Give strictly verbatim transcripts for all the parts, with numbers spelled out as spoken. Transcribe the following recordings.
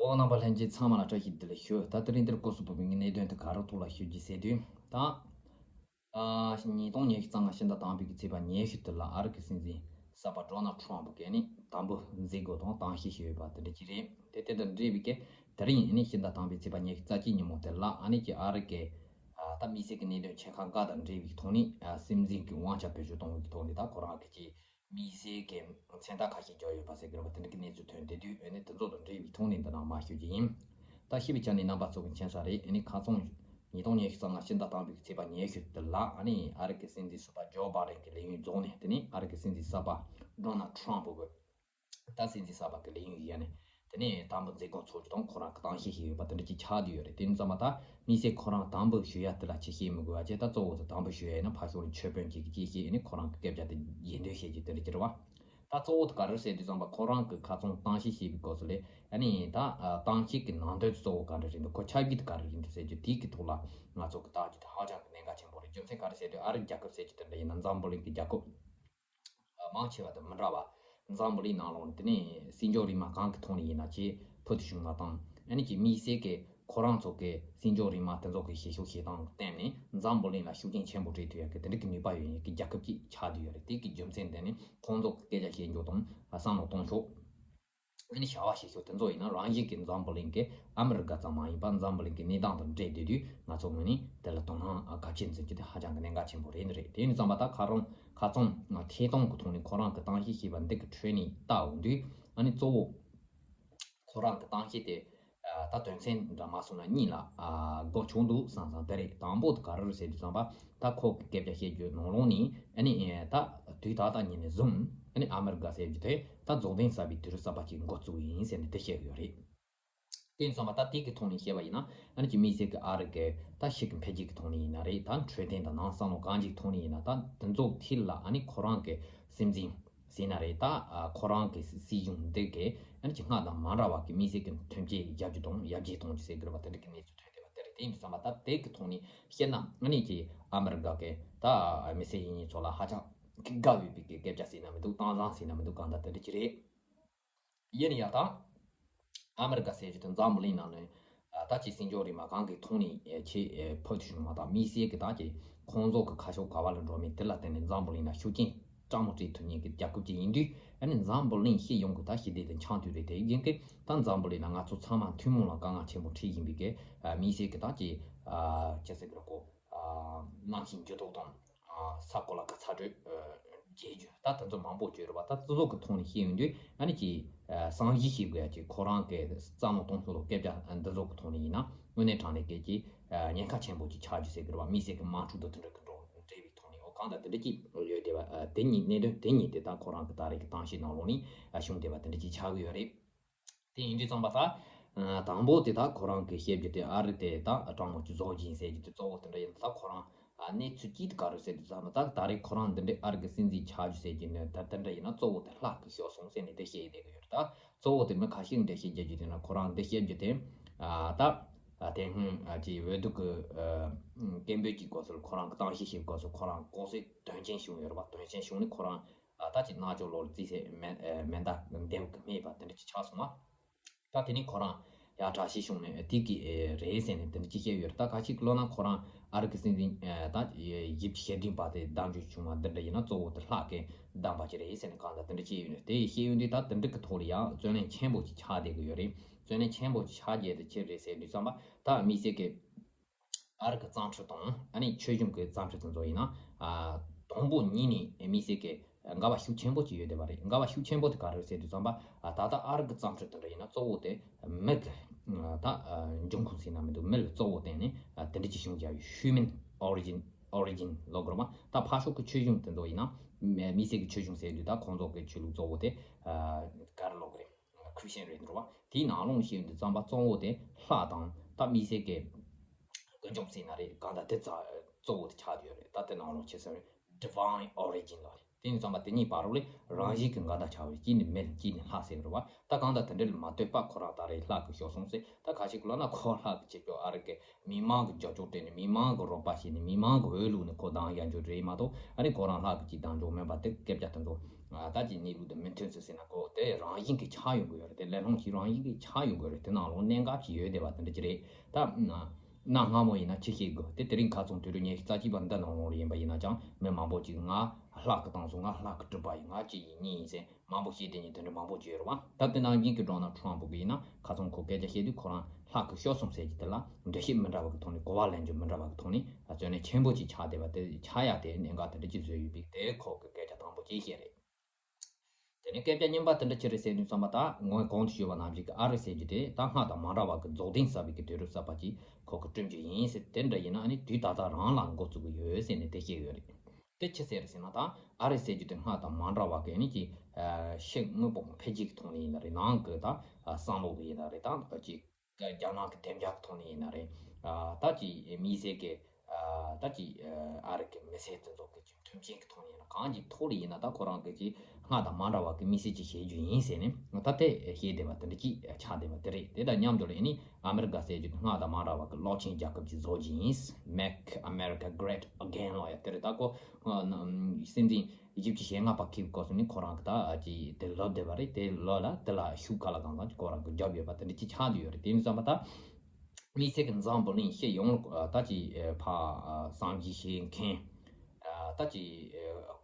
ཨོ་རྣམ་པ་ལྷན་རྒྱས་ཚང་མ་ལ་བཀྲ་ཤིས་བདེ་ལེགས་ཞུ། ད་དེ་རིང་འདིར་སྐུ་གཟུགས་བུ་མོའི་གནད་དོན་དེ་ག་རེ་ཐོག་ལ་ཞུ་རྒྱུ་ཟེར་དུས། ད་ཨ་ཉིས་སྟོང་ཉི་ཤུ་རྩ་ལྔ་ཕྱི་ཟླ་དང་པོའི་གི་ཚེས་པ་ཉི་ཤུ་དེ་ལ་ཨ་རི་གི་སྲིད་འཛིན་གསར་པ་ཌོ་ནལ་ཊམ་གི་ནི་དམ་འབུལ་མཛད་སྒོ་དང་གཏམ་བཤད་ཞུས་ཡོད་པ་དེ་འདྲ་ཅིག་རེད། དེ་དེ་དང་འབྲེལ་བའི་གི་དེ་རིང་ནི་ཕྱི་ཟླ་དང་པོའི་ཚེས་པ་ཉི་ཤུ་རྩ་གཅིག་ཉིན་མོ་དེ་ལ་ཨ་ནི་གི་ཨ་རི་གི་ཨ་ད་དམིགས་བསལ་གྱི་གནད་དོན་ཆེ་ཁག་འགའ་དང་འབྲེལ་བའི་ཐོག་ནས་ཨ་སྲིད་འཛིན་གྱི་དབང་ཆ་བེད་སྤྱོད་གཏོང་བའི་ཐོག་ནས་ད་ཁོ་རང་གི་ཅིག་དམིགས་བསལ་གྱི་མཚན་རྟགས་ཁ་ཤས་འཇོག་ཡོད་པ་ཟེར་གྱི་རེད་པ། དེ་འདྲ་གི་གནས་ཚུལ་ཐོན་བསྡད་དུས་ཨ་ནི་དེ་ཚོ་དང་འབྲེལ་བའི་ཐོག་ནས་འདི་ནང་མར་ཞུ་རྒྱུ་ཡིན། ད་ཤེས་པའི་ཆ་ནས་རྣམ་པ་ཚོ་གི་མཁྱེན་ས་རེད། ཨ་ནི་ཁ་སང་ཉིས་སྟོང་ཉི་ཤུ་རྩ་ལྔ་ཕྱི་ཟླ་དང་པོའི་ཚེས་པ་ཉི་ཤུ་དེ་ལ་ཨ་ནི་ཨ་རི་གི་སྲིད་འཛིན་ཟུར་པ་ཇོ་བྷའི་ཌེན་གྱི་ལས་ཡུན་རྫོགས་ནས་དེ་ནས་ཨ་རི་གི་སྲིད་འཛིན་གསར་པ་ཌོ་ནལ་ཊམ་གི་ད་སྲིད་འཛིན་གསར་པ་གི་ལས་ཡུན་ཡལ་ནས་དེ་ནས་དམ་འབུལ་མཛད་སྒོ་འཚོགས་རྒྱུ་དང་ཁོ་རང་གི་གཏམ་བཤད་ཞིག་ཡོད་པ་དེ་འདྲ་ཅིག་ཆགས་བསྡད་ཡོད་རེད། དེ་ཙམ་པ་ད་དམིགས་བསལ་ཁོ་རང་དམ་འབུལ་ཞུ་ཡ་དེ་ལ་ཅིག་བཤད་མི་དགོས་པ་བྱས། ད་གཙོ་བོ་དེ་དམ་འབུལ་ཞུ་ཡ་ཡིན་ན་ཕར་ཕྱོགས་ནས་མཆོད་དཔོན་གཅིག་གིས་ཅིག་བཤད་ནས་ཁོ་རང་གི་སྐད་ཆ་དེ་རྗེས་ཟློས་བྱེད་རྒྱུ་དེ་འདྲ་ཅིག་རེད་བ། ད་གཙོ་བོ་དེ་ག་རེ་རེད་ཟེར་དུས་ཙམ་པ་ཁོ་རང་གི་ཁ་སང་གཏམ་བཤད་བྱས་པའི་སྐབས་སུ་ལས་ཨ་ནི་ད་གཏམ་བཤད་ཀྱི་ནང་དོན་གཙོ་བོ་ག་འདྲ་རེད་འདུག་ཁོ་ཆབ་ཡིག་དེ་ག་རེ་རེད་འདུག་ཟེར་རྒྱུ་དེའི་གི་ཐོག་ལ་ང་ཚོ་གི་ལྟ་རྒྱུ་དེ་ཧ་ཅང་གི་གནད་འགག་ཆེན་པོ་རེད། རྒྱུ་མཚན་ག་རེ་ཟེར་དུས་ཨ་རི་རྒྱལ་ཁབ་ཟེར་རྒྱུ་དེ་འདྲ་ཡིན་ན་འཛམ་བུ་གླིང་གི་རྒྱལ་ཁབ་མང་ཆེ་བ་དང་མི་འདྲ་བ། འཛམ་བུ་གླིང་ནང་ལོགས་ནས་དེ་ནས་སྲིད་འབྱོར་རིག་དངོས་གང་གི་ཐོག་ནས་ཡིན་ན་ཆེས་ཕུལ་དུ་བྱུང་བ་དང་། ཨ་ནི་ཀྱི་དམིགས་བསལ་གྱི་ཁོ་རང་ཚོ་གི་སྲིད་འབྱོར་རིག་དངོས་དེ་ཚོ་གི་བྱེད་ཕྱོགས་བྱེད་སྟངས་བརྟེན་ནས་འཛམ་བུ་གླིང་ལ་ཤུགས་རྐྱེན་ཆེན་པོ་སྤྲད་ཐུབ་ཡག་གི་དེ་འདྲ་གི་ནུས་པ་ཡོད་མཁན་གྱི་རྒྱལ་ཁབ་ཅིག་ཆགས་བསྡད་ཡོད་རེད། དེ་གི་རྒྱུ་མཚན་དེ་ནི་ཁོང་ཚོ་གི་སྐད་ཆ་བཤད་རྒྱུ་དང་བསམ་བློ་གཏོང་ཕྱོགས། ཨ་ནི་བྱ་བ་བྱེད་ཕྱོགས་དེ་ཚོ་ཡིན་ན་རང་བཞིན་གྱི་འཛམ་བུ་གླིང་གི་ཨ་མི་རི་ཀ་ཙམ་མ་ཡིན་པར་འཛམ་བུ་གླིང་གི་གནས་སྟངས་དང་འབྲེལ་བསྡད་དུས་ང་ཚོ་ངོས་ནས་དེ་ལ་དོ་སྣང་གལ་ཆེན་འཛིན་རྒྱུ་དེ་ཧ་ཅང་གི་གནད་འགག་ཆེན་པོ་རེད་ནི་རེད། དེ་ཡིན་ཙམ་པ་ད་ཁ་རང་ཁ་ཚང་ཐད་གཏོང་གི་ཐོག་ནས་ཁོ་རང་གི་གཏམ་བཤད་བྱས་པ་འདི་གི་ཁྲོད་ནས་བལྟ་འོང་དུས་ཨ་ནི་གཙོ་བོ་ཁོ་རང་གི་གཏམ་བཤད་དེ་ད་དོན་ཚན་འདྲ་མ་སོང་ན་གཉིས་ལ་དགོས་བྱུང་འདུག་བསམ་བསམ་དེ་རེད། དང་པོ་དེ་ག་རེ་རེད་ཟེར་དུས་ཙམ་པ་ད་ཁོ་གི་སྐད་ཆ་བཤད་རྒྱུའི་ནང་ལོགས་ནས་ཨ་ནི་ད་དུས་ད་ལྟ་ཉིད་ནས་བཟུང་ཨ་ནི་ཨ་མི་རི་ཀ་ཟེར་རྒྱུ་དེ་ད་རྫོགས་ལྡན་གསར་པའི་དུས་རབས་གསར་པ་ཅིག་འགོ་བཙུགས་ཡིན་ཟེར་ནས་དེ་བཤད་ཡོད་རེད། དེ་ཡིན་ཙམ་པ་ད་དེ་གི་ཐོག་ནས་བཤད་པ་ཡིན་ན་ཨ་ནི་ཀྱི་དམིགས་བསལ་གྱི་ཨ་རི་གི་ད་ཤི་གི་འཕེལ་རྒྱས་ཀྱི་ཐོག་ནས་ཡིན་ན་རེད། ད་འཕྲོད་བསྟེན་དང་ནང་བསམ་བློ་གང་ཅིག་ཐོག་ནས་ཡིན་ན་ད་དེ་ཚོ་མཐིལ་ལ་ཨ་ནི་ཁོ་རང་གི་སྲིད་འཛིན་ཟེར་ན་རེད། ད་ཁོ་རང་གི་སྲིད་གཞུང་འདི་གི་ཨ་ནི་ཀྱི་སྔར་དང་མ་འདྲ་བ་གི་དམིགས་བསལ་གྱི་མཐུན་རྐྱེན་རྒྱབ་རྒྱུ་དང་ཡར་རྒྱས་གཏོང་རྒྱུ་ཟེར་དགོས་པ་དེ་འདྲ་གི་གནས་ཚུལ་ཐོན་བསྡད་པ་དེ་རེད། དེ་ཡིན་དུས་ཙམ་པ་ད་དེ་གི་ཐོག་ནས་བཤད་ན་ཨ་ནི་ཀྱི་ཨ་མི་རི་ཀ་གི་ད་མི་སེར་ཡིན་ཡིན་ཚོ་ལ་ཧ་ཅང་གི་དགའ་འོས་པའི་གི་སྐད་ཆ་ཟེར་ན་མི་འདུག་གཏམ་བཟང་ཟེར་ན་མི་འདུག་གང་ལྟར་དེ་འདྲ་ཅིག་རེད། ཡིན་ཡང་ད་ཨ་མི་རི་ཀ་ཟེར་རྒྱུ་དེ་འཛམ་བུ་གླིང་ནང་ནས་ད་ཅི་སྲིད་འབྱོར་རིག་དངོས་གང་གི་ཐོག་ནས་ཆེས་ཕུལ་དུ་བྱུང་བ་དང་དམིགས་བསལ་གྱི་ད་ཀྱི་ཁོང་ཚོ་གི་ཁ་ཕྱོགས་ག་བ་ལ་འགྲོ་མིན་དེ་ལ་བརྟེན་ནས་འཛམ་བུ་གླིང་ལ་ཤུགས་རྐྱེན་སྤྲང་མོ་སྤྲད་ཐུབ་མཁན་གྱི་རྒྱལ་ཁབ་ཅིག་ཡིན་དུས་ཨ་ནི་འཛམ་བུ་གླིང་སྤྱི་ཡོངས་ཀྱི་ད་ཞི་བདེ་དང་འཆམ་མཐུན་རེད། དེ་ཡིན་གྱི་ད་འཛམ་བུ་གླིང་ལ་ང་ཚོ་ཚང་མ་ཐུན་མོང་ལ་དཀའ་ངལ་ཆེན་པོ་འཕྲད་བཞིན་པའི་གི་དམིགས་བསལ་གྱི་ད་ཀྱི་ཅི་ཟེར་གི་རེད་གོ་གནམ་གཤིས་འགྱུར་ལྡོག་དང་། ས་གོ་ལ་ག་ཚ་དྲོད་རྒྱས་རྒྱུ་ད་དེ་ཚོ་མང་པོ་བརྗོད་རེད་པ། ད་སྤྱི་ཚོགས་ཀྱི་ཐོག་ནས་བཤད་ཡོང་དུས་ཨ་ནི་ཀྱི་བསམ་གཞིག་བྱེད་དགོས་ཡ་ཀྱི་ཁོ་རང་གི་བསམ་བློ་གཏོང་ཕྱོགས་ལ་སྐད་ཆ་འདི་ཚོ་གི་ཐོག་ནས་ཡིན་ན་དངོས་གནས་དྲང་གནས་སྐད་ཀྱི་ཉེན་ཁ་ཆེན་པོ་ཅིག་ཆགས་རྒྱུ་ཟེར་གི་རེད་པ། དམིགས་བསལ་གྱི་དམག་འཁྲུག་དང་དེ་འདྲ་གི་འགྲོ་འབྲེལ་བའི་ཐོག་ནས་འོ་གང་ལྟར་དེ་འདྲ་ཅིག་ཡོད་བསྡད་པ་དེ་གཉིས་གནད་དོན་དེ་གཉིས་དེ་ད་ཁོ་རང་གི་ད་རེས་ཀྱི་གཏམ་བཤད་ནང་ལོགས་ནས་བྱུང་བསྡད་པ་དེ་འདྲ་ཅིག་ཆགས་གི་ཡོད་རེད། དེ་ཡིན་དུས་ཙམ་པ་ད། དང་པོ་དེ་ད་ཁོ་རང་གི་བཤད་རྒྱུ་དེ་ཨ་རི་དེ་ད་སྤྲང་མོ་ཅིག་བཟོ་བཞིན་ཟེར་རྒྱུ་དེ་གཙོ་བོ་དེ་འདྲ་ཡིན། ད་ཁོ་རང་གནས་ཚུལ་གཅིག་དེ་ག་རེ་ཟེར་དུས་ཙམ་པ་ད་ད་རེས་ཁོ་རང་འདི་འདྲའི་ཨ་རི་གི་སྲིད་འཛིན་ཆགས་རྒྱུ་ཟེར་རྒྱུ་ནི་ད་དེ་འདྲ་ཡིན་ན་གཙོ་བོ་དེ་ལྷག་གི་ཤོར་སོང་ཟེར་ནས་དེ་བཤད་ཡི་བསྡད་གི་ཡོད་རེད། ད་གཙོ་བོ་དེ་མི་ཁ་ཤས་འདྲ་བཤད་རྒྱུ་དེ་ན་ཁོ་རང་འདི་བཤད་རྒྱུ་དེ་ད་དེ་སྔོན་ཅིག་འོས་བསྡུ་གི་སྐད་འབོད་ཀྱི་སྐབས་སུ་ཁོ་རང་གི་གཏམ་བཤད་བྱེད་སྐབས་སུ་ཁོ་རང་ལྐོག་ཟ་དོན་རྐྱེན་བྱུང་ཡོད་རེད་པ། དོན་རྐྱེན་བྱུང་ནས་ཁོ་རང་ཨ་ད་ཅིག་རྣལ་འབྱོར་ལོར་རྩིས་སེ་མེ་མེ་མདའ་འདེབས་གི་མེད་པ་དེ་འདྲ་ཅིག་ཆགས་སོང་ང་། ད་དེ་ནས་ཁོ་རང་ཡ་དྲག་ཤོས་བྱུང་ནས་དེ་གི་རེད་ཟེར་ནས་དེ་འདྲ་ཅིག་བཤད་ཡོད་རེད། ད་ཁ་ཅིག་ལོ་ན་ཁོ་རང་ཨ་རི་གི་སྲིད་འཛིན་ད་ཡིབ་ཀྱི་ཞེ་བདུན་པ་དེ་བདམས་རྒྱུ་བྱུང་བ་འདི་འདྲ་ཡིན་ན་གཙོ་བོ་དེ་ལྷག་གི་བདམས་པ་ཅིག་རེད་ཟེར་ནས་གང་ལྟར་དེ་འདྲ་ཅིག་ཡོད་ནས་དེ་བཤད་ཡོད་འདི་ད་དེ་འདྲ་གི་ཐོག་ལ་ཡང་བརྩོན་ལེན་ཆེན་པོ་ཅིག་ཆགས་བསྡད་གི་ཡོད་རེད། བརྩོན་ལེན་ཆེན་པོ་ཅིག་ཆགས་བསྡད་དེ་ཅི་རེད་ཟེར་དུས་ཙམ་པ་ད་དམིགས་བསལ་གི་ཨ་རི་གི་བརྩམས་ཆོས་དང་ཨ་ནི་ཆོས་གཞུང་གི་བརྩམས་ཆོས་དེ་ཚོ་ཡིན་ན་ཨ་དང་པོ་ཉིད་ནས་དམིགས་བསལ་གྱི་འགལ་བ་ཤུགས་ཆེན་པོ་ཅིག་ཡོད་བསྡད་པ་རེད། འགལ་བ་ཤུགས་ཆེན་པོ་དེ་ག་རེ་རེད་ཟེར་དུས་ཙམ་པ་ཨ་ད་ལྟ་ཨ་རི་གི་བརྩམས་ཆོས་དེ་འདྲ་ཡིན་ན་གཙོ་བོ་དེ་མི་གི་ད་འབྱུང་ཁུངས་ཟེར་ན་མི་འདུག་མི་ལ་གཙོ་བོ་བསྟན་ནས་དེ་འདྲ་ཅིག་བྱུང་རྒྱུ་ཡོད། Human Origin Origin ལབ་དགོས་རེད་པ། ད་ཕར་ཕྱོགས་ཀྱི་ཆོས་གཞུང་དེ་ཚོ་ཡིན་ན་དམིགས་བསལ་གྱི་ཆོས་གཞུང་ཟེར་དུས་ད་ཁོང་ཚོ་གི་ཆོས་ལུགས་གཙོ་བོ་དེ་ག་རེ་ལབ་དགོས་རེད། ཁྲུ་ཤན་རེད་འགྲོ་བ། དེའི་ནང་ལོགས་བཤད་ཡོང་དུས་ཙམ་པ་གཙོ་བོ་དེ་ལྷ་དང་ད་དམིགས་བསལ་གྱི་དཀོན་མཆོག་ཟེར་ན་རེད། གང་ལྟར་དེ་ཙ་གཙོ་བོ་དེ་ཆགས་བསྡད་ཡོད་རེད། ད་དེ་ནང་ལོགས་ཆེ་ས་རེད། Divine Origin ལ་རེད། དེ་ནས་ཙམ་པ་དེ་གཉིས་བར་ལ་རང་བཞིན་གྱི་འགལ་ཟླ་ཆགས་པ་རེད། གཅིག་ནི་མི་གཅིག་ནི་ལྷ་ཟེར་འགྲོ་བ། ད་གང་ལྟར་དེ་འདྲ་ལ་མ་ལྟོས་པ་ཁོ་རང་ད་རེས་ལྷ་གི་ཤོར་སོང་ཟེར། ད་ཁ་ཤས་ཀྱིས་ལབ་ན་ཁོ་ལྷ་གི་ཆེད་དུ་ཨ་རི་གི་མི་མང་གི་རྒྱབ་སྐྱོར་སྤྲད་ནས་མི་མང་གི་རོགས་པ་བྱས་ནས་མི་མང་གི་འོས་བླུགས་ནས་ཁོ་བདམས་ཡ་འཇུག་རེད་མ་གཏོགས་ཨ་ནི་ཁོ་རང་ལྷ་གི་ཅིག་བདམས་འཇུག་མིན་པ་དེ་སྐད་ཆ་དེ་ཚོ་ ད་ཅིག་གནས་ལུགས་དང་མི་མཐུན་ཚུལ་ཟེར་ན་ཁོ་དེ་རང་བཞིན་གྱིས་ཆགས་ཡོང་གི་ཡོད་རེད། དེ་ལས་སློང་གིས་རང་བཞིན་གྱིས་ཆགས་ཡོང་གི་རེད། དེ་ནང་ལོགས་གནད་འགག་ཅིག་ཡོད་བསྡད་པ་དེ་འདྲ་ཅིག་རེད། ད་གནའ་སྔ་མོ་ཡིན་ན་ཅི་བཤད་དགོས། དེ་དེ་རིང་ཁ་སང་དུས་རབས་ཉི་ཤུ་རྩ་གཅིག་པ་འདི་ནང་ལོགས་ལ་ཡིན་པ་ཡིན་ན་ཅང་མི་མང་པོ་ཅིག་ང་ལྷ་གི་བཏང་སོང་། ང་ལྷ་གི་གྲུབ་པ་ཡིན། ང་ཅི་ཡིན་གཉིས་ཡིན་ཟེར། མང་པོ་བཤད་དེ་ཉིན་དེ་འདྲ་མང་པོ་བྱས་རེད་བ། ད་དེ་ནང་བཞིན་གྱི་ཌོ་ནལ་ཊམ་ཕུ་གི་ཡིན་ན་ཁ་སང་ཁོ་སྐད་ཆ་བཤད་དུས་ཁོ་རང་ལྷག་གི་ཤོར་སོང་ཟེར་གྱི་དེ་ལ་འགྲེལ་བཤད་མི་འདྲ་བ་གི་ཐོག་ནས་གོ་བ་ལེན་རྒྱུ་མི་འདྲ་བ་གི་ཐོག་ནས་བརྩོན་ལེན་ཆེན་པོ་ཅིག་ཆགས་བསྡད་པ་དེ་ཆགས་ཡ་དེ་གནད་འགག་དེ་འདྲ་ཅིག་བཟོས་ཡོད་པའི་དེ་ཁོ་གི་སྐད་ཆ་དང་པོ་ཅིག་བཤད་རེད། དེ་ནས་སྐད་ཆ་གཉིས་པ་དེ་འདྲ་ཅི་རེད་ཟེར་དུས་ཙམ་པ་ད་ངོས་གོང་དུ་ཞུས་པ་ནང་བཞིན་གྱི་ཨ་རི་ཟེར་རྒྱུ་དེ་ད་སྔར་དང་མ་འདྲ་བ་གི་རྫོགས་ལྡན་གསར་པའི་གི་དུས་རབས་གསར་པ་ཅིག་ཁོ་གི་བསྐྲུན་རྒྱུ་ཡིན་ཟེར། དེ་འདྲ་ཡིན་ན་ཨ་ནི་དུས་ད་ལྟ་རང་ལ་འགོ་བཙུགས་ཀྱི་ཡོད་ཟེར་ནས་དེ་བཤད་ཡོད་རེད། དེ་ཅི་ཟེར་ཟེར་ན་ད་ཨ་རི་ཟེར་རྒྱུ་དེ་སྔར་དང་མ་འདྲ་བ་གི་ནི་ཀྱི་ཕྱི་དངོས་པོ་འཕེལ་རྒྱས་ཀྱི་ཐོག་ནས་ཡིན་ན་རེད། ནང་གི་ད་བསམ་བློ་གི་ཡིན་ན་རེད། ད་ཀྱི་རྒྱ་ནག་གི་བདེ་འཇགས་ཀྱི་ཐོག་ནས་ཡིན་ན་རེད། ད་ཀྱི་དམིགས་བསལ་གི་ད་ཀྱི་ཨ་རི་གི་མི་སེར་དེ་ཚོ་གི་ཀྱི་མཐུན་རྐྱེན་གྱི་ཐོག་ནས་ཡིན་ན་གང་གི་ཐོག་ལ་ཡིན་ན་ད་ཁོ་རང་གི་ཀྱི་སྔར་དང་མ་འདྲ་བ་གི་དམིགས་བསལ་ཅིག་བྱེད་རྒྱུ་ཡིན་ཟེར་ནས་ད་དེ་བཤད་བསྡད་པ་དེ་འདྲ་ཅིག་ཆགས་བསྡད་པ་དེ་རེད། དེ་དང་མཉམ་དུ་ལ་ཡིན་ནི་ཨ་མི་རི་ཀ་ཟེར་རྒྱུ་དེ་སྔར་དང་མ་འདྲ་བ་གི་རླབས་ཆེན་རྒྱལ་ཁབ་ཅིག་བཟོ་རྒྱུ་ཡིན། Make America Great Again ལབ་ཡ་དེ་རེད། ད་ཁོ་སྲིད་འཛིན་བཞི་བཅུ་ཞེ་ལྔ་པ་ཁེབ་སྐབས་སུ་ནི་ཁོ་རང་གི་ད་ཀྱི་དེ་ལབ་བསྡད་པ་རེད། དེ་ལབ་ལ་དེ་ལ་ཤུགས་ག་ལ་གང་གང་ཁོ་རང་གི་རྒྱབ་ཡོད་པ་དེ་འདྲ་ཅིག་ཆགས་བསྡད་ཡོད་རེད། དེ་ནི་བསམ་པ་ད་དམིགས་བསལ་གི་འཛམ་བུ་གླིང་སྤྱི་ཡོངས་ལ་ད་ཀྱི་ཕ་བསམ་གཞིག་བྱེད་མཁན་ད་ཀྱི་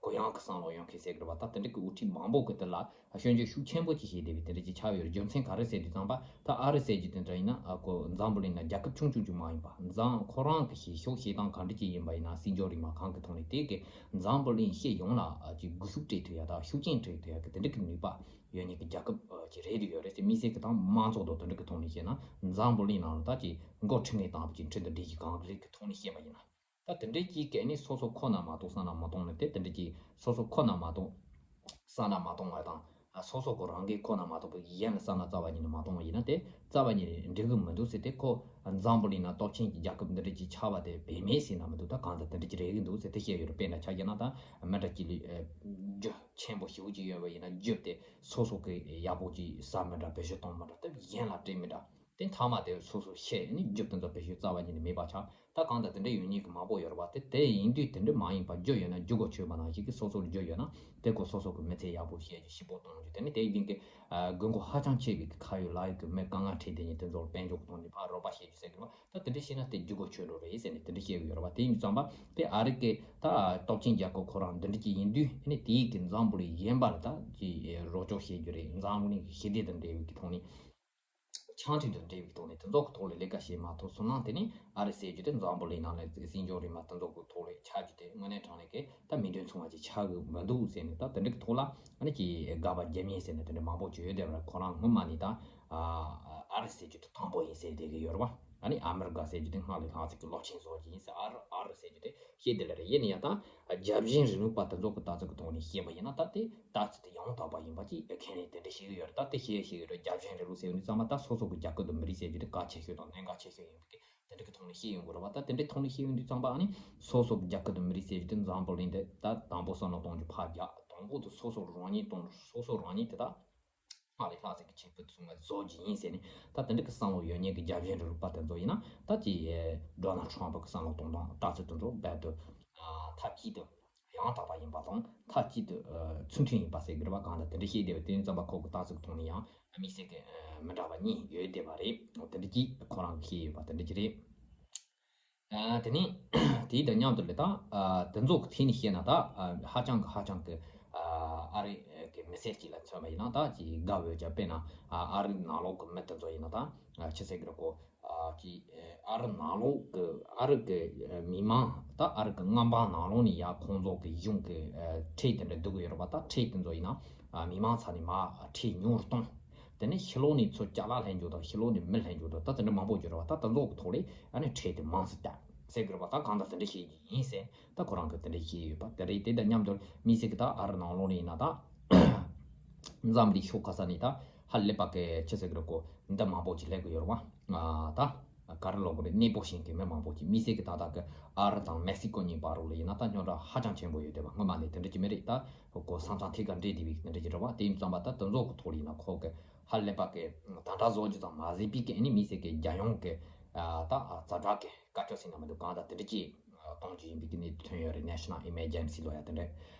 གུ་ཡངས་གི་བསམ་བློ་ཡོད་མཁན་ཟེར་གི་རེད་བ། ད་དེ་འདྲ་གི་དབུ་ཁྲིད་མང་པོ་གི་དེ་ལ་སྐྱོན་བརྗོད་ཤུགས་ཆེན་པོ་ཅིག་བྱས་བསྡད་པའི་དེ་འདྲ་ཅིག་ཆགས་ཡོད་རེད། རྒྱུ་མཚན་ག་རེ་ཟེར་དུས་ཙམ་པ་ད་ཨ་རི་ཟེར་རྒྱུ་དེ་འདྲ་ཡིན་ན་ཨ་ཁོ་འཛམ་བུ་གླིང་ན་རྒྱལ་ཁབ་ཆུང་ཆུང་ཅིག་མ་ཡིན་པ། འཛམ་ཁོ་རང་གི་བྱེད་ཕྱོགས་བྱེད་སྟངས་ག་འདྲ་ཅིག་ཡིན་པ་ཡིན་ན་སྲིད་འབྱོར་རིག་མ་གང་གི་ཐོག་ནས་དེ་གི་འཛམ་བུ་གླིང་སྤྱི་ཡོངས་ལ་ཨ་ཅིག་སྒུལ་ཤུགས་སྤྲད་ཐུབ་ཡ་དང་ཤུགས་རྐྱེན་སྤྲད་ཐུབ་ཡ་གི་དེ་འདྲ་གི་ནུས་པ་ཡོད་མཁན་གི་རྒྱལ་ཁབ་ཅིག་རེད་དུ་ཡོད་རེད་ཟེར། དམིགས་བསལ་གི་དང་མང་ཚོགས་དང་དེ་འདྲ་གི་ཐོག་ནས་བཤད་ན་འཛམ་བུ་གླིང་ནང་ལ་ད་ཅིག་མགོ་ཁྲིད་མཁན་དང་པོ་ཅིག་ཁྲིན་ཏུ་འགྲིག་གི་གང་རེད་གི་ཐོག་ནས་བཤད་པ་ཡིན་ན། ད་དེ་འདྲའི་ཅིག་གི་ནི་སོ་སོ་ཁོ་ན་མ་གཏོགས་ས་ན་མ་གཏོང་ནི་དེ་དེ་འདྲའི་ཅིག་སོ་སོ་ཁོ་ན་མ་གཏོགས་ས་ན་མ་གཏོང་བ་དང་། སོ་སོ་ཁོ་རང་གིས་ཁོ་ན་མ་གཏོགས་པའི་གཞན་ལ་ས་ན་རྩ་བ་ཉིད་ནས་མ་གཏོང་བ་ཡིན་ན་དེ་རྩ་བ་ཉིད་ནས་འགྲིག་གི་མི་འདུག་ཟེར། དེ་ཁོ་འཛམ་བུ་གླིང་ན་སྟོབས་ཆེན་གྱི་རྒྱལ་ཁབ་འདི་འདྲ་ཅིག་ཆགས་པ་དེ་བེད་མེད་ཟེར་ན་མི་འདུག་ད་གང་ལྟར་དེ་འདྲ་ཅིག་རེད་གི་འདུག་ཟེར་དེ་བཤད་ཡོད་རེད། དཔེར་ན་ཆ་བཞག་ན་ད་མི་འདྲ་ཅིག་ལ་རྒྱུ་ཆེན་པོ་ཞེ་པོ་ཅིག་ཡོད་པ་ཡིན་ན་རྒྱུ་དེ་སོ་སོ་གིས་ཡག་པོ་ཅིག་ཟ་མི་འདྲ་བེད་སྤྱོད་གཏོང་མི་འདྲ་དེ་གཞན་ལ་སྤྲད་མི་འདྲ། དེ་མཐའ་མ་དེ་སོ་སོ་ཤེས་ནི་རྒྱུ་དེ་ཚོ་བེད་སྤྱོད་རྩ་བ་ཉིད་ནས་མེད་པ་ཆགས། ད་གང་ལྟར་དེ་འདྲ་ཡོད་མཁན་གྱི་མང་པོ་ཡོད་རེད་བ། དེ་དེ་ཡིན་དུས་དེ་འདྲ་མ་ཡིན་པ་རྒྱུ་ཡོད་ན་རྒྱུ་གོ་ཆོད་པ་ནང་བཞིན་གྱི་སོ་སོར་རྒྱུ་ཡོད་ན་དེ་ཁོ་སོ་སོ་གི་མི་ཚེ་ཡག་པོ་བྱེད་རྒྱུ་ཞིབ་པོ་གཏོང་རྒྱུ་དེ་ནི་དེ་ཡིན་གྱི་དགོས་མཁོ་ཧ་ཅང་ཆེ་བའི་ཁ་ཡོད་ལག་ཡོད་ཀྱི་མི་དཀའ་ངལ་འཕྲད་བསྡད་མཁན་དེ་ཚོར་དཔལ་འབྱོར་གཏོང་རྒྱུ་ཕར་རོགས་པ་བྱེད་རྒྱུ་ཟེར་གི་རེད་བ། ད་དེ་འདྲ་བྱས་ན་དེ་རྒྱུ་གོ་ཆོད་འགྲོ་རེད་ཟེར་ནས་དེ་འདྲ་བཤད་གི་ཡོད་རེད་བ། དེ་ཡིན་དུས་ཙམ་པ་དེ་ཨ་རི་གི་ད་སྟོབས་ཆེན་རྒྱལ་ཁབ་ཁོ་རང་འདི་འདྲ་ཅིག་ཡིན་དུས་ཨ་ནི་དེའི་གི་འཛམ་བུ་གླིང་གཞན་པ་ལ་ད་ཅིག་རོགས་སྐྱོར་བྱེད་རྒྱུ་རེད། འཛམ་བུ་གླིང་གི་ཞི་བདེ་དང་འབྲེལ་བའི་གི་ཐོག་ནས། ཆང་འཐུང་དང་འབྲེལ་བའི་ཐོག་ནས་དེ་ཚོ་གི་ཐོག་ལ་ལས་ཀ་བྱེད་མ་ཐུབ་སོང་ན་དེ་ནི་ཨ་རི་ཟེར་རྒྱུ་དེ་འཛམ་བུ་གླིང་ནང་ལ་སྲིད་འབྱོར་རིག་མ་དེ་ཚོ་གི་ཐོག་ལ་ཆགས་རྒྱུ་དེ་དངོས་གནས་དྲང་གནས་ཀྱི་ད་མིང་དོན་མཚུངས་པ་ཅིག་ཆགས་གི་མི་འདུག་ཟེར་ནས། ད་དེ་འདྲ་གི་ཐོག་ལ་ཨ་ནི་ཀྱི་དགག་པ་རྒྱབ་མཁན་ཟེར་ནས་དེ་འདྲ་མང་པོ་བྱོས་ཡོད་དེ་བར་ཁོ་རང་སྔོན་མ་ནས་ད་ཨ་རི་ཟེར་རྒྱུ་དེ་དང་པོ་ཡིན་ཟེར་བསྡད་གི་ཡོད་རེད་བ། ཨ་ནི་ཨ་མི་རི་ཀ་ཟེར་རྒྱུ་དེ་སྔར་ལས་ལྷག་ཙམ་གི་རླབས་ཆེན་བཟོ་རྒྱུ་ཡིན་ཟེར། ཨ་རི་ཨ་རི་ཟེར་རྒྱུ་དེ་བཤད་དེ་ལ་རེད། ཡིན་ན་ཡང་ད་རྒྱལ་ཞེན་རིང་ལུགས་པ་དེ་ཚོ་གི་ལྟ་ཚུལ་གི་ཐོག་ནས་བཤད་པ་ཡིན་ན་ད་དེ་ལྟ་ཚུལ་དེ་ཡང་དག་པ་ཡིན་པ་ཅིག་ཁས་ལེན་དེ་འདྲ་བྱེད་ཀྱི་ཡོད་རེད། ད་དེ་བཤད་བཤད་ཀྱི་རེད། རྒྱལ་ཞེན་རིང་ལུགས་ཟེར་བ་ནི་ཚང་མ་ད་སོ་སོ་གི་རྒྱལ་ཁབ་དང་མི་རིགས་ཟེར་རྒྱུ་དེ་གལ་ཆེ་ཤོས་དང་གནད་འགག་ཆེ་ཤོས་ཡིན་པའི་དེ་འདྲ་གི་ཐོག་ནས་བཤད་ཡོང་གི་རེད་བ། ད་དེ་འདྲའི་ཐོག་ནས་བཤད་ཡོང་དུས་ཙམ་པ་ཨ་ནི་སོ་སོ་གི་རྒྱལ་ཁབ་དང་མི་རིགས་ཟེར་རྒྱུ་དེ་འཛམ་བུ་གླིང་དེ་ད་དང་པོ་བསམ་བློ་གཏོང་རྒྱུ་ཕར་རྒྱག་དང་པོ་དེ་སོ་སོ་རང་ཉིད་གཏོང་སོ་སོ་རང་ཉིད་དེ་ད་སྔར་ལས་ལྷག་ཙམ་གྱི་ཁྱད་པར་དུ་སོང་བ་བཟོ་རྒྱུ་ཡིན་ཟེར་ནས། ད་དེ་འདྲ་གི་བསམ་བློ་ཡོད་མཁན་གྱི་རྒྱལ་ཞེན་རིང་ལུགས་པ་དེ་ཚོ་ཡིན་ན་ད་ཅི་ཌོ་ནལ་ཊམ་པ་གི་བསམ་བློ་གཏོང་སྟངས་ལྟ་ཚུལ་དེ་ཚོ་རྦད་དེ་མཐའ་གཅིག་ཏུ་ཡང་དག་པ་ཡིན་པ་དང་མཐའ་གཅིག་ཏུ་ཚུལ་མཐུན་ཡིན་པ་ཟེར་གི་རེད་བ། གང་ལྟར་དེ་འདྲ་བཤད་བསྡད་པ་དེ་ཙམ་པ་ཁོ་གི་ལྟ་ཚུལ་གི་ཐོག་ནས་ཡང་དམིགས་བསལ་གྱི་མི་འདྲ་བ་གཉིས་ཡོད་བསྡད་པ་རེད། དེ་འདྲ་ཅིག་ཁོ་རང་གིས་བཤད་ཡོད་པ་དེ་འདྲ་ཅིག་རེད། ཨ། དེ་ནས་དེའི་དང་མཉམ་དུ་ལས་ད་ཨ། དེ་ཚོ་གི་ཐད་ནས་བཤད་ན་ད་ཨ། ཧ་ཅང་གི་ཧ་ཅང་གི་ཨ། ཨ་རི་གི་མི་སེར་གཅིག་ལ་མཚོན་པ་ཡིན་ན་ད་ཅིག་དགའ་འོས་ཀྱང་དཔེར་ན་ཨ། ཨ་རི་ནང་ལོགས་གི་མི་དེ་ཚོ་ཡིན་ན་ད་ཨ། ཆི་ཟེར་གི་རེད་གོ་ཨ། ཅིག་ཨ་རི་ནང་ལོགས་གི་ཨ་རི་གི་མི་མང་ད་ཨ་རི་གི་མངའ་འབངས་ནང་ལོགས་ནས་ཡ་ཁོང་ཚོ་གི་གཞུང་གི་ཨ། ཁྲལ་དེ་འདྲ་བསྡུ་གི་ཡོད་རེད་པ། ད་ཁྲལ་དེ་ཚོ་ཡིན་ན་ཨ། མི་མང་ཚ་ནས་མ་ཁྲལ་ཉུང་རུ་གཏོང་། དེ་ནས་ཕྱི་ལོགས་ནས་ཚུར་ཅ་ལག་ལེན་རྒྱུ་དང་ཕྱི་ལོགས་ནས་མི་ལེན་རྒྱུ་དང་ད་དེ་འདྲ་མང་པོ་ཡོད་རེད་བ། ད་དེ་ཚོ་གི་ཐོག་ལས་ཨ་ནི་ཁྲལ་དེ་མང་སུ་བཏང་ཟེར་གི་རེད་བ། ད་གང་ལྟར་དེ་འདྲ་བཤད་ཀྱི་ཡིན་ཟེར་ད་ཁོ་རང་གིས་དེ་འདྲ་བཤད་ཡོད་པ་དེ་རེད། དེ་དང་མཉམ་དུ་དམིགས་བསལ་གྱི་ད་ཨ་རི་ནང་ལོགས་ནས་ཡིན་ན་ད་འཛམ་གླིང་ཕྱོགས་ག་ས་ནས་ད་ཧ་ལས་པ་གི་ཆི་ཟེར་གི་རེད་གོ་འདི་མང་པོ་ཅིག་སླེབས་གི་ཡོད་རེད་བ། ད་ག་རེ་ལབ་དགོས་རེད། གནས་སྤོ་ཤེས་མཁན་མི་མང་པོ་ཅིག་དམིགས་བསལ་གྱི་ད་ལྟ་གི་ཨ་རི་དང་མེག་སི་ཀོ་གཉིས་བར་ལ་ཡིན་ན་ད་རྙོག་དྲ་ཧ་ཅང་ཆེན་པོ་ཡོད་བསྡད་པ། སྔོན་མ་ནས་དེ་འདྲ་ཅིག་མི་རེད། ད་ཁོ་ས་མཚམས་ཐད་ཀར་འདྲེས་བསྡད་པའི་དེ་འདྲ་ཅིག་རེད་བ། དེ་ཡིན་ཙམ་པ་ད་དེ་ཚོ་གི་ཐོག་ལ་ཡིན་ན་ཁོ་གི་ཧ་ལས་པ་གི་ད་ལྟ་བཟོ་རྒྱུ་ཙམ་མ་ཟད་པའི་གི་ཨ་ནི་དམིགས་བསལ་གྱི་རྒྱལ་ཡོངས་གི་ད་ཛ་དྲག་གི་དཀའ་སྤྱད་ཟེར་ན་མི་འདུག་གང་ལྟར་དེ་འདྲ་ཅིག་ གཏོང་རྒྱུ་ཡིན་པའི་གི་གནས་ཚུལ་ཐོན་ཡོད་རེད། National Emergency ལོ་ཡ་དེ་འདྲ།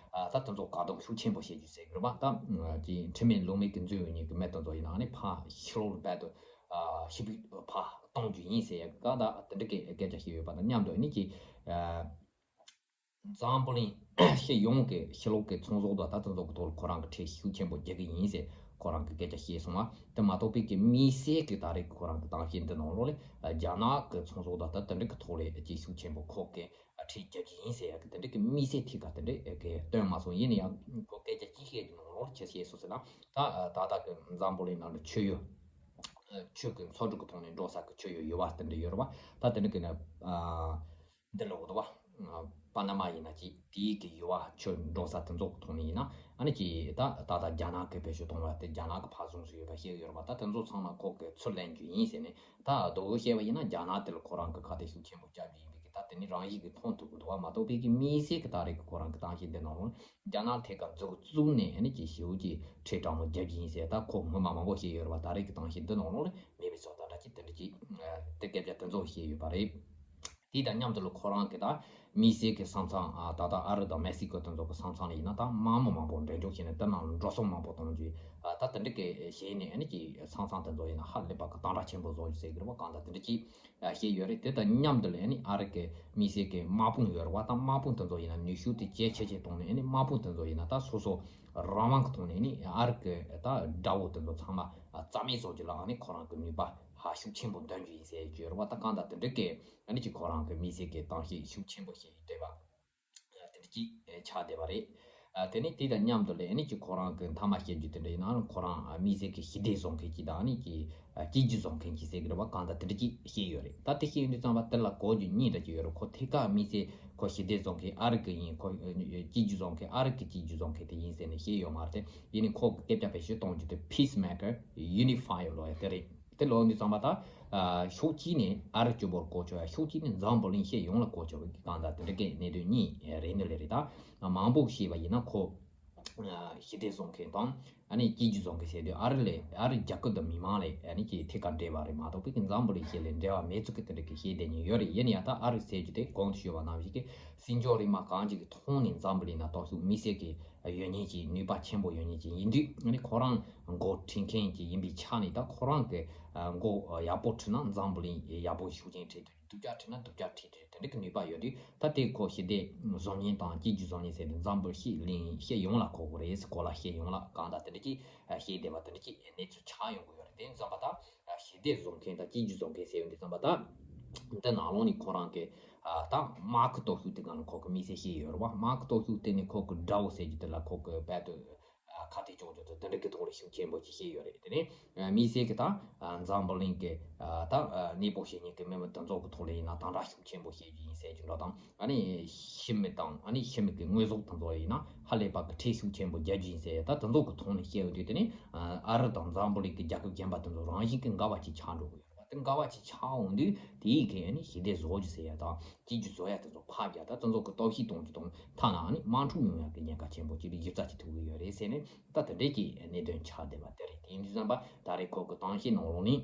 ད་དེ་ཚོ་བཀག་སྡོམ་ཤུགས་ཆེན་པོ་བྱེད་རྒྱུ་ཟེར་གི་རེད་པ། ད་ཀྱི་ཁྲིམས་མེད་ལུགས་མེད་ཀྱི་འཛུལ་ཡོང་མཁན་གྱི་མི་དེ་ཚོ་ཡིན་ན་ཨ་ནི་ཕར་ཕྱི་ལོགས་ལ་རྦད་དེ་ཞི་བའི་ཕར་གཏོང་རྒྱུ་ཡིན་ཟེར་ཡ་གི་ད་དེ་འདྲ་གི་སྐད་ཆ་བཤད་ཡོད་པ་དང་མཉམ་དུ་ཨ་ནི་ཀྱི། འཛམ་བུ་གླིང་སྤྱི་ཡོངས་ཀྱི་ཕྱི་ལོགས་ཀྱི་ཚོང་ཟོག་དང་ད་དེ་ཚོ་གི་ཐོག་ལ་ཁོ་རང་གི་ཁྲལ་ཤུགས་ཆེན་པོ་རྒྱག་གི་ཡིན་ཟེར་ཁོ་རང་གི་སྐད་ཆ་བཤད་སོང་བ། དེ་མ་གཏོགས་པའི་གི་དམིགས་བསལ་གྱི་ད་རེས་ཁོ་རང་གི་གཏམ་བཤད་འདི་ནང་ལོགས་ལ་རྒྱ་ནག་གི་ཚོང་ཟོག་དང་ད་དེ་འདྲ་གི་ཐོག་ལ་ཁྲལ་ཤུགས་ཆེན་པོ་ཁོ་གི་ཁྲལ་རྒྱག་གི་ཡིན་ཟེར་ཡ་གི་དེ་འདྲ་གི་དམིགས་བསལ་ཐད་ཀ་དེ་འདྲ་གི་སྟོན་མ་སོང་། ཡིན་ན་ཡང་ཁོ་སྐད་ཆ་གཅིག་བཤད་ཀྱི་ནང་ལོགས་ལ་ཆི་བཤད་སོང་ཟེར་ན། ད་ད་ལྟ་གི་འཛམ་བུ་གླིང་ནང་ལ་ཆུ་ཡོད། ཆུ་གི་འཚོ་གྲུབ་ཀྱི་ཐོག་ནས་འགྲོ་ས་གི་ཆུ་ཡོད་ཡུར་བ་དེ་འདྲ་ཡོད་རེད་བ། ད་དེ་འདྲ་གི་ནི། འདི་ལོག་འདུག་བ། པ་ན་མ་ཡིན་ན་ཅི་དེའི་གི་ཡུར་བ་ཆུ་འགྲོ་ས་དེ་ཚོ་གི་ཐོག་ནས་ཡིན་ན་ཨ་ནི་ཅི་ད་ད་ལྟ་རྒྱ་ནག་གི་བེད་སྤྱོད་གཏོང་བ་དེ་རྒྱ་ནག་གི་ཕར་བཟུང་སུ་ཡོད་པ་ཤེས་ཡོད་རེད་བ། ད་དེ་ཚོ་ཚང་མ་ཁོ་གི་ཚུར་ལེན་རྒྱུ་ཡིན་ཟེར་ནས་ད་རྡོག་རོལ་བཤད་པ་ཡིན་ན་རྒྱ་ནག་དེ་ལ་ཁོ་རང་གི་ཁ་གཏད་ཤུགས་ཆེན་པོ་བརྒྱབ་རྒྱུ་ཡིན་པའི་གི་ད་དེ་ནི་རང་ཡིག་གི་མཐོང་ཐུབ་གི་འདུག་བ། མ་གཏོགས་པའི་གི་དམིགས་བསལ་གི་ད་རེས་གི་ཁོ་རང་གི་གཏམ་བཤད་འདི་ནང་ལོགས་རྒྱ་ནག་ཐད་ཀར་འཛུགས་བཙུགས་ནས་ཨ་ནི་ཅི་ཞེ་པོ་ཅིག་ཁྲལ་དྲང་མོ་རྒྱབ་ཀྱི་ཡིན་ཟེར་ད་ཁོ་སྔོན་མ་མང་པོ་བཤད་ཡོད་རེད་བ། ད་རེས་ཀྱི་གཏམ་བཤད་འདི་ནང་ལོགས་ལ་མེད་པའི་བཟོ་ལྟ་འདྲ་ཅིག་དེ་འདྲ་ཅིག་དེ་སྐད་ཆ་དེ་ཚོ་བཤད་ཡོད་པ་རེད། དེ་དང་མཉམ་དུ་ལ་ཁོ་རང་གི་ད་དམིགས་བསལ་གྱི་ས་མཚམས་ད་ལྟ་ཨ་རི་དང་མེག་སི་ཀོ་དེ་ཚོ་གི་ས་མཚམས་ལ་ཡིན་ན་ད་དམག་མི་མང་པོ་འགྲེམས་འཇོག་བྱས་ནས་དེ་ནང་འགྲོ་སོང་མང་པོ་གཏོང་རྒྱུ་ད་དེ་འདྲ་གི་བྱས་ནས་ཨ་ནི་ཅི་ས་མཚམས་དེ་ཚོ་ཡིན་ན་ཧ་ལས་པ་གི་དམ་དྲག་ཆེན་པོ་བཟོ་རྒྱུ་ཟེར་གི་རེད་བ། གང་ལྟར་དེ་འདྲ་ཅིག་བཤད་ཡོད་རེད། དེ་དང་མཉམ་དུ་ལ་ཨ་ནི་ཨ་རི་གི་དམིགས་བསལ་གྱི་དམག་དཔུང་ཡོད་རེད་བ། ད་དམག་དཔུང་དེ་ཚོ་ཡིན་ན་ནུས་ཤུགས་དེ་ཇེ་ཆེ་ཇེ་གཏོང་ནས་ཨ་ནི་དམག་དཔུང་དེ་ཚོ་ཡིན་ན་ད་སོ་སོ་རང་དབང་གི་ཐོག་ནས་ཨ་ནི་ཨ་རི་གི་ད་དགྲ་བོ་དེ་ཚོ་ཚང་མ་རྩ་མེད་བཟོ་རྒྱུ་ལ་ཨ་ནི་ཁོ་རང་གི་ནུས་པ་ཧ་ཤུགས་ཆེན་པོ་འདོན་རྒྱུ་ཡིན་ཟེར་རྒྱུ་ཡོད་རེད་བ། ད་གང་ལྟར་དེ་འདྲ་གི་ཨ་ནི་ཅིག་ཁོ་རང་གི་དམིགས་བསལ་གྱི་གཏམ་བཤད་ཤུགས་ཆེན་པོ་ཞིག་ཡིན་བསྡད་པ། དེ་འདྲ་ཅིག་ཆགས་བསྡད་པ་རེད། དེ་ནས་དེ་དང་མཉམ་དུ་ལ་ཨ་ནི་ཅིག་ཁོ་རང་གི་མཐའ་མ་བཤད་རྒྱུ་དེ་འདྲ་ཡིན་ན་ཁོ་རང་དམིགས་བསལ་གྱི་ཞི་བདེ་བཟོ་མཁན་ཅིག་དང་ཨ་ནི་ཅིག་སྐྱིད་རྒྱུ་བཟོ་མཁན་ཅིག་ཟེར་གི་རེད་བ། གང་ལྟར་དེ་འདྲ་ཅིག་བཤད་ཡོད་རེད། ད་དེ་བཤད་ཡོང་དུས་ཙམ་པ་དེ་ལ་གོ་རྒྱུ་གཉིས་འདྲ་ཅིག་ཡོད་རེད། ཁོ་ཐད་ཀར་དམིགས་བསལ་ཁོ་ཞི་བདེ་བཟོ་མཁན་ཨ་རི་གི་ཡིན། ཁོ་སྐྱིད་རྒྱུ་བཟོ་མཁན་ཨ་རི་གི་སྐྱིད་རྒྱུ་བཟོ་མཁན་དེ་ཡིན་ཟེར་ནས་བཤད་ཡོད་མ་རེད་དེ། ཡིན་ནའི་ཁོ་གི་སྐད་ཆ་བེད་སྤྱོད་གཏོང་རྒྱུ་དེ་peacemaker, unifier ལོ་ཡ་དེ་རེད། དེ་ལོག་འདི་ཚང་མ་ད་ཕྱོགས་གཅིག་ནས་ཨ་རི་སྤྱི་པོར་གོ་ཆོད་ཡ། ཕྱོགས་གཅིག་ནས་འཛམ་བུ་གླིང་སྤྱི་ཡོངས་ལ་གོ་ཆོད་པའི་གང་ལྟར་དེ་འདྲ་གི་གནད་དོན་གཉིས་རེད་འདི་ལས་རེད། ད་མང་པོ་ཞེས་པ་ཡིན་ན་ཁོ་ཞི་བདེ་བཟོ་མཁན་དང་ཨ་ནི་སྐྱིད་རྒྱུ་བཟོ་མཁན་ཟེར་དུས་ཨ་རི་ལས་ཨ་རི་རྒྱལ་ཁབ་དང་མི་མང་ལས་ཨ་ནི་ཀྱི་ཐད་ཀར་འབྲེལ་བ་རེད་མ་གཏོགས་པའི་གི་འཛམ་བུ་གླིང་སྤྱི་ལས་འབྲེལ་བ་མེད་ཚུལ་གི་དེ་འདྲ་གི་ཤེས་བསྡད་མཁན་ཡོད་རེད། ཡིན་ན་ཡང་ད་ཨ་རི་ཟེར་རྒྱུ་དེ་གོང་དུ་ཞུས་པ་ནང་བཞིན་གི་སྲིད་འབྱོར་རིག་དམག་གང་ཅིག་གི་ཐོག་ནས་འཛམ་བུ་གླིང་ན་སྟོབས་ཤུགས་དམིགས་བསལ་གྱི་ཡོད་མཁན་གྱི་ནུས་པ་ཆེན་པོ་ཡོད་མཁན་གྱི་ཡིན་དུས་ཨ་ནི་ཁོ་རང་འགོ་ཁྲིད་མཁན་གྱི་ཡིན་པའི་ཆ་ནས་ད་ཁོ་རང་གི་འགོ་ཡག་པོ་ཁྲིད་ན་འཛམ་བུ་གླིང་ཡག་པོ་ཤུགས་ཆེན་ཁྲིད་དུས་སྡུག་ཅག་ཁྲིད་ན་སྡུག་ཅག་ཁྲིད་དུས་དེ་འདྲ་གི་ནུས་པ་ཡོད་དུས་ད་དེ་ཁོ་ཞི་བདེ་བཟོ་མཁན་དང་སྐྱིད་རྒྱུ་བཟོ་མཁན་ཟེར་ནས་འཛམ་བུ་གླིང་སྤྱི་ཡོངས་ལ་གོ་དགོས་རེད། གོ་ལ་སྤྱི་ཡོངས་ལ་གང་ལྟར་དེ་འདྲ་གི་བཤད་བསྡད་པ་དེ་འདྲ་གི་གནས་ཚུལ་ཆགས་ཡོང་གི་ཡོད་རེད། དེ་ཙམ་པ་ད་ཞི་བདེ་བཟོ་མཁན་དང་སྐྱིད་རྒྱུ་བཟོ་མཁན་ཟེར་ཡོང་དུས་ཙམ་པ་ད་འདི་ནང་ལོགས་ནས་ཁོ་རང་གི་ད་དམག་གི་སྟོབས་ཤུགས་དེ་ག་ནས་ཁོ་གི་དམིགས་བསལ་བཤད་ཡོད་རེད་བ། དམག་གི་སྟོབས་ཤུགས་དེ་ནི་ཁོ་གི་དགྲ་བོ་ཟེར་རྒྱུ་དེ་ལ་ཁོ་གི་རྦད་དེ་ཁ་གཏད་གཅོག་རྒྱུ་དང་དེ་འདྲ་གི་ཐོག་ལ་ཤུགས་ཆེན་པོ་ཅིག་བཤད་ཡོད་རེད། དེ་ནས་དམིགས་བསལ་གྱི་ད་འཛམ་བུ་གླིང་གི་ད་གནས་སྤོ་བྱེད་མཁན་གྱི་མི་མང་དེ་ཚོ་གི་ཐོག་ལ་ཡིན་ན་དམ་དྲག་ཤུགས་ཆེན་པོ་བྱེད་རྒྱུ་ཡིན་ཟེར་རྒྱུ་འདྲ་དང་ཨ་ནི་ཕྱི་མི་དང་ཨ་ནི་ཕྱི་མི་གི་དངོས་ཟོག་དེ་ཚོ་ལ་ཡིན་ན་ཧ་ལས་པ་གི་ཁྲལ་ཤུགས་ཆེན་པོ་རྒྱག་རྒྱུ་ཡིན་ཟེར་ད་དེ་ཚོ་གི་ཐོག་ནས་བཤད་ཡོང་དུས་དེ་ནས་ཨ་རི་དང་འཛམ་བུ་གླིང་གི་རྒྱལ་ཁབ་གཞན་པ་དེ་ཚོ་རང་བཞིན་གྱི་འགལ་བ་ཅིག་ཆགས་འགྲོ་གི་ཡོད་རེད་བ། དེ་འགལ་བ་ཅིག་ཆགས་འོང་དུས་དེའི་གི་ཨ་ནི་ཞི་བདེ་བཟོ་རྒྱུ་ཟེར་ཡ་དང་སྐྱིད་རྒྱུ་བཟོ་ཡ་དེ་ཚོ་ཕབ་རྒྱག་ད་དེ་ཚོ་གི་སྟོབས་ཤུགས་གཏོང་རྒྱུ་དང་ཐ་ན་ཨ་ནི་དམག་འཁྲུག་ཡོང་ཡ་གི་ཉེན་ཁ་ཆེན་པོ་ཅིག་ལ་གཞི་རྩ་ཅིག་ཐུག་གི་ཡོད་རེད་ཟེར་ནས། ད་དེ་འདྲས་ཀྱི་གནད་དོན་ཆགས་བསྡད་པ་དེ་རེད། དེ་ཡིན་དུས་ཙམ་པ་ད་རེས་ཁོ་གི་གཏམ་བཤད་ནང་ལོགས་ནས་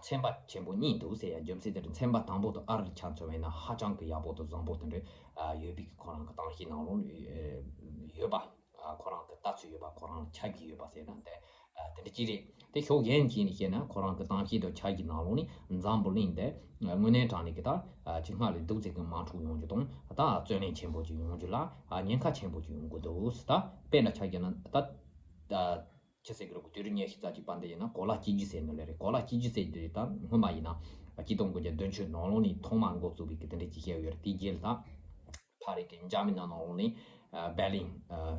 ཚན་པ་ཆེན་པོ་གཉིས་འདུག་ཟེར་ཡ། རྒྱུ་མཚན་དེ་རེད། ཚན་པ་དང་པོ་དེ་ཨ་རིར་ཆ་མཚོན་པ་ཡིན་ན་ཧ་ཅང་གི་ཡག་པོ་དང་བཟང་པོ་དེ་འདྲ་ཡོད་པའི་ཁོ་རང་གི་གཏམ་བཤད་ནང་ལོགས་ཡོད་པ། ཁོ་རང་གི་ལྟ་ཚུལ་ཡོད་པ། ཁོ་རང་ལ་ཆ་རྒྱུས་ཡོད་པ་ཟེར་ན་དེ་དེ་འདྲ་ཅིག་རེད། དེ་ཕྱོགས་གཞན་ཅིག་ནས་བཤད་ན་ཁོ་རང་གི་གཏམ་བཤད་དང་ཆ་རྒྱུས་ནང་ལོགས་ནས་འཛམ་བུ་གླིང་དེ་དངོས་གནས་དྲང་གནས་ཀྱི་ད་ཅི་སྔར་ལས་སྡུག་ཙམ་གྱི་དམག་འཁྲུག་ཡོང་རྒྱུ་དང་ད་རྩོད་གླེང་ཆེན་པོ་ཅིག་ཡོང་རྒྱུ་ལ་ཉེན་ཁ་ཆེན་པོ་ཅིག་ཡོང་གི་འདུག་ད་དཔེར་ན་ཆ་བཞག་ན་ད། ཆི་ཟེར་གི་རེད། དུས་རབས་ཉི་ཤུ་རྩ་གཅིག་པ་འདི་ཡིན་ན་གོ་ལ་གཅིག་གྱུར་ཟེར་ནི་ལས་རེད། གོ་ལ་གཅིག་གྱུར་ཟེར་དུས་ད་སྔོན་མ་ཡིན་ན་ཆིག་སྟོང་དགུ་བརྒྱ་བདུན་ཅུ་ནང་ལོགས་ནས་ཐོག་མར་འགོ་བཙུགས་པའི་གི་དེ་འདྲ་ཅིག་བཤད་ཡོད་རེད། དེའི་རྗེས་ལ་ད་ཕ་རི་གི་འཇར་མན་ནང་ལོགས་ནས་བྷེར་ལིན་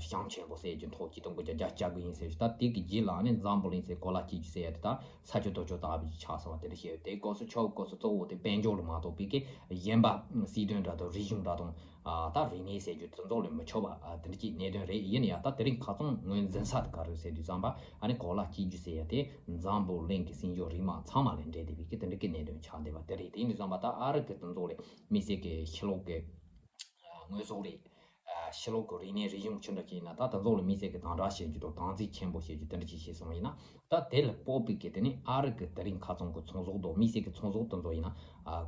ཞིང་ཆེན་པོ་ཟེར་རྒྱུ་ཐོག་ཆིག་སྟོང་དགུ་བརྒྱ་བརྒྱད་ཅུ་གྱ་དགུ་ཡིན་ཟེར་ཞིག་ད་དེ་གི་རྗེས་ལ་ནི་འཛམ་བུ་གླིང་ཟེར་གོ་ལ་གཅིག་གྱུར་ཟེར་ཡ་དེ་ད་ས་ཆ་དོ་ཅོག་ལྟ་བུ་ཅིག་ཆགས་སོང་བ་དེ་འདྲ་བཤད་ཡོད། དེ་སྐབས་སུ་ཆོག་སྐབས་སུ་གཙོ་བོ་དེ་དཔལ་འབྱོར་ལ་མ་གཏོགས་པའི་གི་གཞན་པ་སྲིད་དོན་འདྲ་དང་རིག་གཞུང་འདྲ་དང་། ད་རིག་གནས་ཟེར་རྒྱུ་དེ་ཚོ་ལ་མི་ཆོག་པ་དེ་འདྲ་ཅིག་གནད་དོན་རེད། ཡིན་ན་ཡང་ད་དེ་རིང་ཁ་སང་ངོས་འཛིན་ས་དེ་ག་རེ་ཟེར་དུས་ཙམ་པ་ཨ་ནི་གོ་ལ་གཅིག་གྱུར་ཟེར་ཡ་དེ་འཛམ་བུ་གླིང་གི་སྲིད་འབྱོར་རིག་དམག་ཚང་མ་ལ་འབྲེལ་བསྡད་པའི་གི་དེ་འདྲ་གི་གནད་དོན་ཆགས་བསྡད་པ་དེ་རེད། དེ་ཡིན་དུས་ཙམ་པ་ད་ཨ་རི་གི་དེ་ཚོ་ལ་དམིགས་བསལ་གི་ཕྱི་ལོགས་གི་དངོས་ཟོག་རེད། ཕྱི་ལོགས་གི་རིག་གནས་རིག་གཞུང་ཆུ་འདྲ་ཅིག་ཡིན་ན་ད་དེ་ཚོ་ལ་དམིགས་བསལ་གི་དམ་དྲག་བྱེད་རྒྱུ་དང་དམ་འཛིན་ཆེན་པོ་བྱེད་རྒྱུ་དེ་འདྲ་ཅིག་བྱས་སོང་བ་ཡིན་ན་ད་དེ་ལ་དཔག་པའི་གི་དེ་ནི་ཨ་རི་གི་དེ་རིང་ཁ་སང་གི་ཚོང་ཟོག་དང་དམིགས་བསལ་གི་ཚོང་ཟོག་དེ་ཚོ་ཡིན་ན་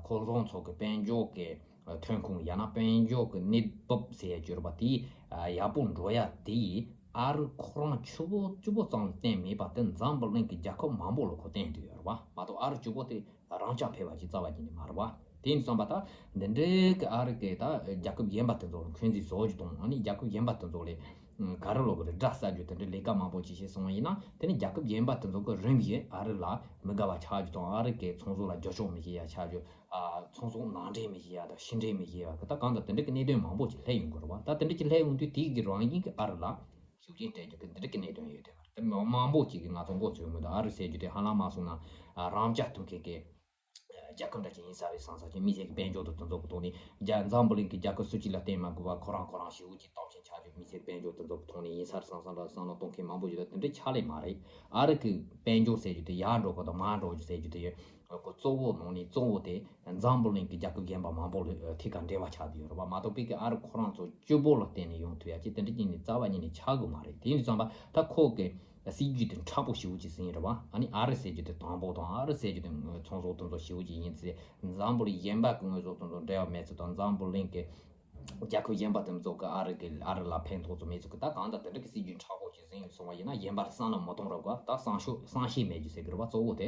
ཁོ་རང་ཚོ་གི་དཔལ་འབྱོར་གི་ཐོན་ཁུངས་ཡང་ན་དཔལ་འབྱོར་གྱི་གནས་བབ་ཟེར་ཡ་གྱུར་པ་དེ་ཡག་པོ་འགྲོ་ཡ་དེ་ཨ་རི་ཁོ་རང་ཆུ་བོ་གཅིག་པོ་ཙམ་ལ་བརྟེན་མེད་པ་དེ་འཛམ་བུ་གླིང་གི་རྒྱལ་ཁབ་མང་པོ་ལ་ཁོ་བརྟེན་དུ་ཡོད་རེད་བ། མ་གཏོགས་ཨ་རི་གཅིག་པོ་དེ་རང་རྐྱ་འཕེར་བ་ཅིག་རྩ་བ་ཉིད་ནས་མ་རེད་བ། དེ་ཡིན་ཙང་པ་ད་འདི་འདྲའི་གི་ཨ་རི་གི་ད་རྒྱལ་ཁབ་གཞན་པ་དེ་ཚོ་ལ་འཁོན་འཛིན་བཟོ་རྒྱུ་དང་ཨ་ནི་རྒྱལ་ཁབ་གཞན་པ་དེ་ཚོ་ལས་ག་རེ་ལོག་གི་རེད་དགྲ་བསད་རྒྱུ་དེ་འདྲའི་ལས་ཀ་མང་པོ་ཅིག་བྱས་སོང་བ་ཡིན་ན། དེ་ནི་རྒྱལ་ཁབ་གཞན་པ་དེ་ཚོ་གི་རིམ་བཞིན་ཨ་རི་ལ་མི་དགའ་བ་ཆགས་རྒྱུ་དང་ཨ་རི་གི་ཚོང་ཟོག་ལ་རྒྱབ་སྐྱོར་མི་བྱེད་ཡ་ཆགས་རྒྱུ། ཨ། ཚོང་ཟོག་ནང་འདྲེན་མི་བྱེད་ཡ་དང་ཕྱི་འདྲེན་མི་བྱེད་ཡ་གི་ད་གང་ལྟར་དེ་འདྲ་གི་གནད་དོན་མང་པོ་ཅིག་སླེབས་ཡོང་གི་རེད་བ། ད་དེ་འདྲ་ཅིག་སླེབས་ཡོང་དུས་དེའི་གི་རང་བཞིན་གྱི་ཨ་རི་ལ་ཤུགས་རྐྱེན་སྤྲད་རྒྱུ་གི་འདི་འདྲ་གི་གནད་དོན་ཡོད་དེ་བ། དེ་མ་མང་པོ་ཅིག་གི་ང་ཚོ་མགོ་ཚོས་མི་འདུག་ཨ་རི་ཟེར་རྒྱུ་དེ་ཧ་ལམ་མ་སོང་ན་ཨ་རང་རྐྱ་ཐུབ་མཁན་གི་རྒྱལ་ཁབ་འདྲ་ཅིག་ཡིན་ས་རེད་བསམ་ས་ཅིག་མི་སེར་གྱི་དཔལ་འབྱོར་དང་དེ་ཚོ་གི་ཐོག་ནས་རྒྱ་འཛམ་བུ་གླིང་གི་རྒྱལ་ཁབ་སུ་གཅིག་ལ་བརྟེན་མ་དགོས་པ་ཁོ་རང་ཁོ་རང་ཞེ་པོ་ཅིག་སྟོབས་ཆེན་ཆགས་རྒྱུ། མི་སེར་གྱི་དཔལ་འབྱོར་དེ་ཚོ་གི་ཐོག་ནས་ཡིན་ས་རེད་བསམ་བསམ་ལ་བསམ་བློ་གཏོང་མཁན་མང་པོ་ཡོད། ད་དེ་འདྲའི་ཆ་ལས་མ་རེད། ཨ་རི་གི་དཔལ་འབྱོར་ཟེར་རྒྱུ་དེ་ཡར་འགྲོ་དགོས་དང་མར་འགྲོ་རྒྱུ་ཟེར་རྒྱུ་དེ་ཡོད། ཁོ་གཙོ་བོ་ནང་ནས་གཙོ་བོ་དེ་འཛམ་བུ་གླིང་གི་རྒྱལ་ཁབ་གཞན་པ་མང་པོ་ལ་ཐད་ཀར་འབྲེལ་བ་ཆགས་བསྡད་ཡོད་རེད་བ། མ་གཏོགས་པའི་གི་ཨ་རི་ཁོ་རང་ཚོ་སྤྱི་པོ་ལ་བརྟེན་ནས་ཡོང་ཐུབ་ཡ་ཅིག་དེ་འདྲ་ཅིག་ནི་རྩ་བ་ཉིད་ནས་ཆགས་དགོས་མ་རེད། དེ་ཡིན་དུས་ཙམ་པ་ད་ཁོ་གི་སྲིད་ཇུས་དེ་མཁྲེགས་པོ་ཞེ་པོ་ཅིག་ཟིན་རེད་བ། ཨ་ནི་ཨ་རི་ཟེར་རྒྱུ་དེ་དང་པོ་དང་ཨ་རི་ཟེར་རྒྱུ་དེ་ཚོང་ཟོག་དེ་ཚོ་ཞེ་པོ་ཅིག་ཡིན་ཚེ་འཛམ་བུ་གླིང་གཞན་པ་གི་དངོས་ཟོག་དེ་ཚོ་འབྲེལ་བ་མེད་ཚུལ་དང་འཛམ་བུ་གླིང་གི་རྒྱལ་ཁབ་གཞན་པ་དེ་ཚོ་གི་ཨ་རི་གི་ཨ་རི་ལ་ཕན་ཐོགས་ཚུལ་མེད་ཚུལ་གི་ད་གང་ལྟར་དེ་འདྲ་གི་སྲིད་ཇུས་མཁྲེགས་པོ་ཅིག་ཟིན་ཡོད་སོང་བ་ཡིན་ན་གཞན་པ་ལ་བསམ་བློ་མི་གཏོང་རོགས་ག་ད་བསམ་ཤོག་བསམ་ཤེས་མེད་རྒྱུ་ཟེར་གི་རེད་བ། གཙོ་བོ་དེ་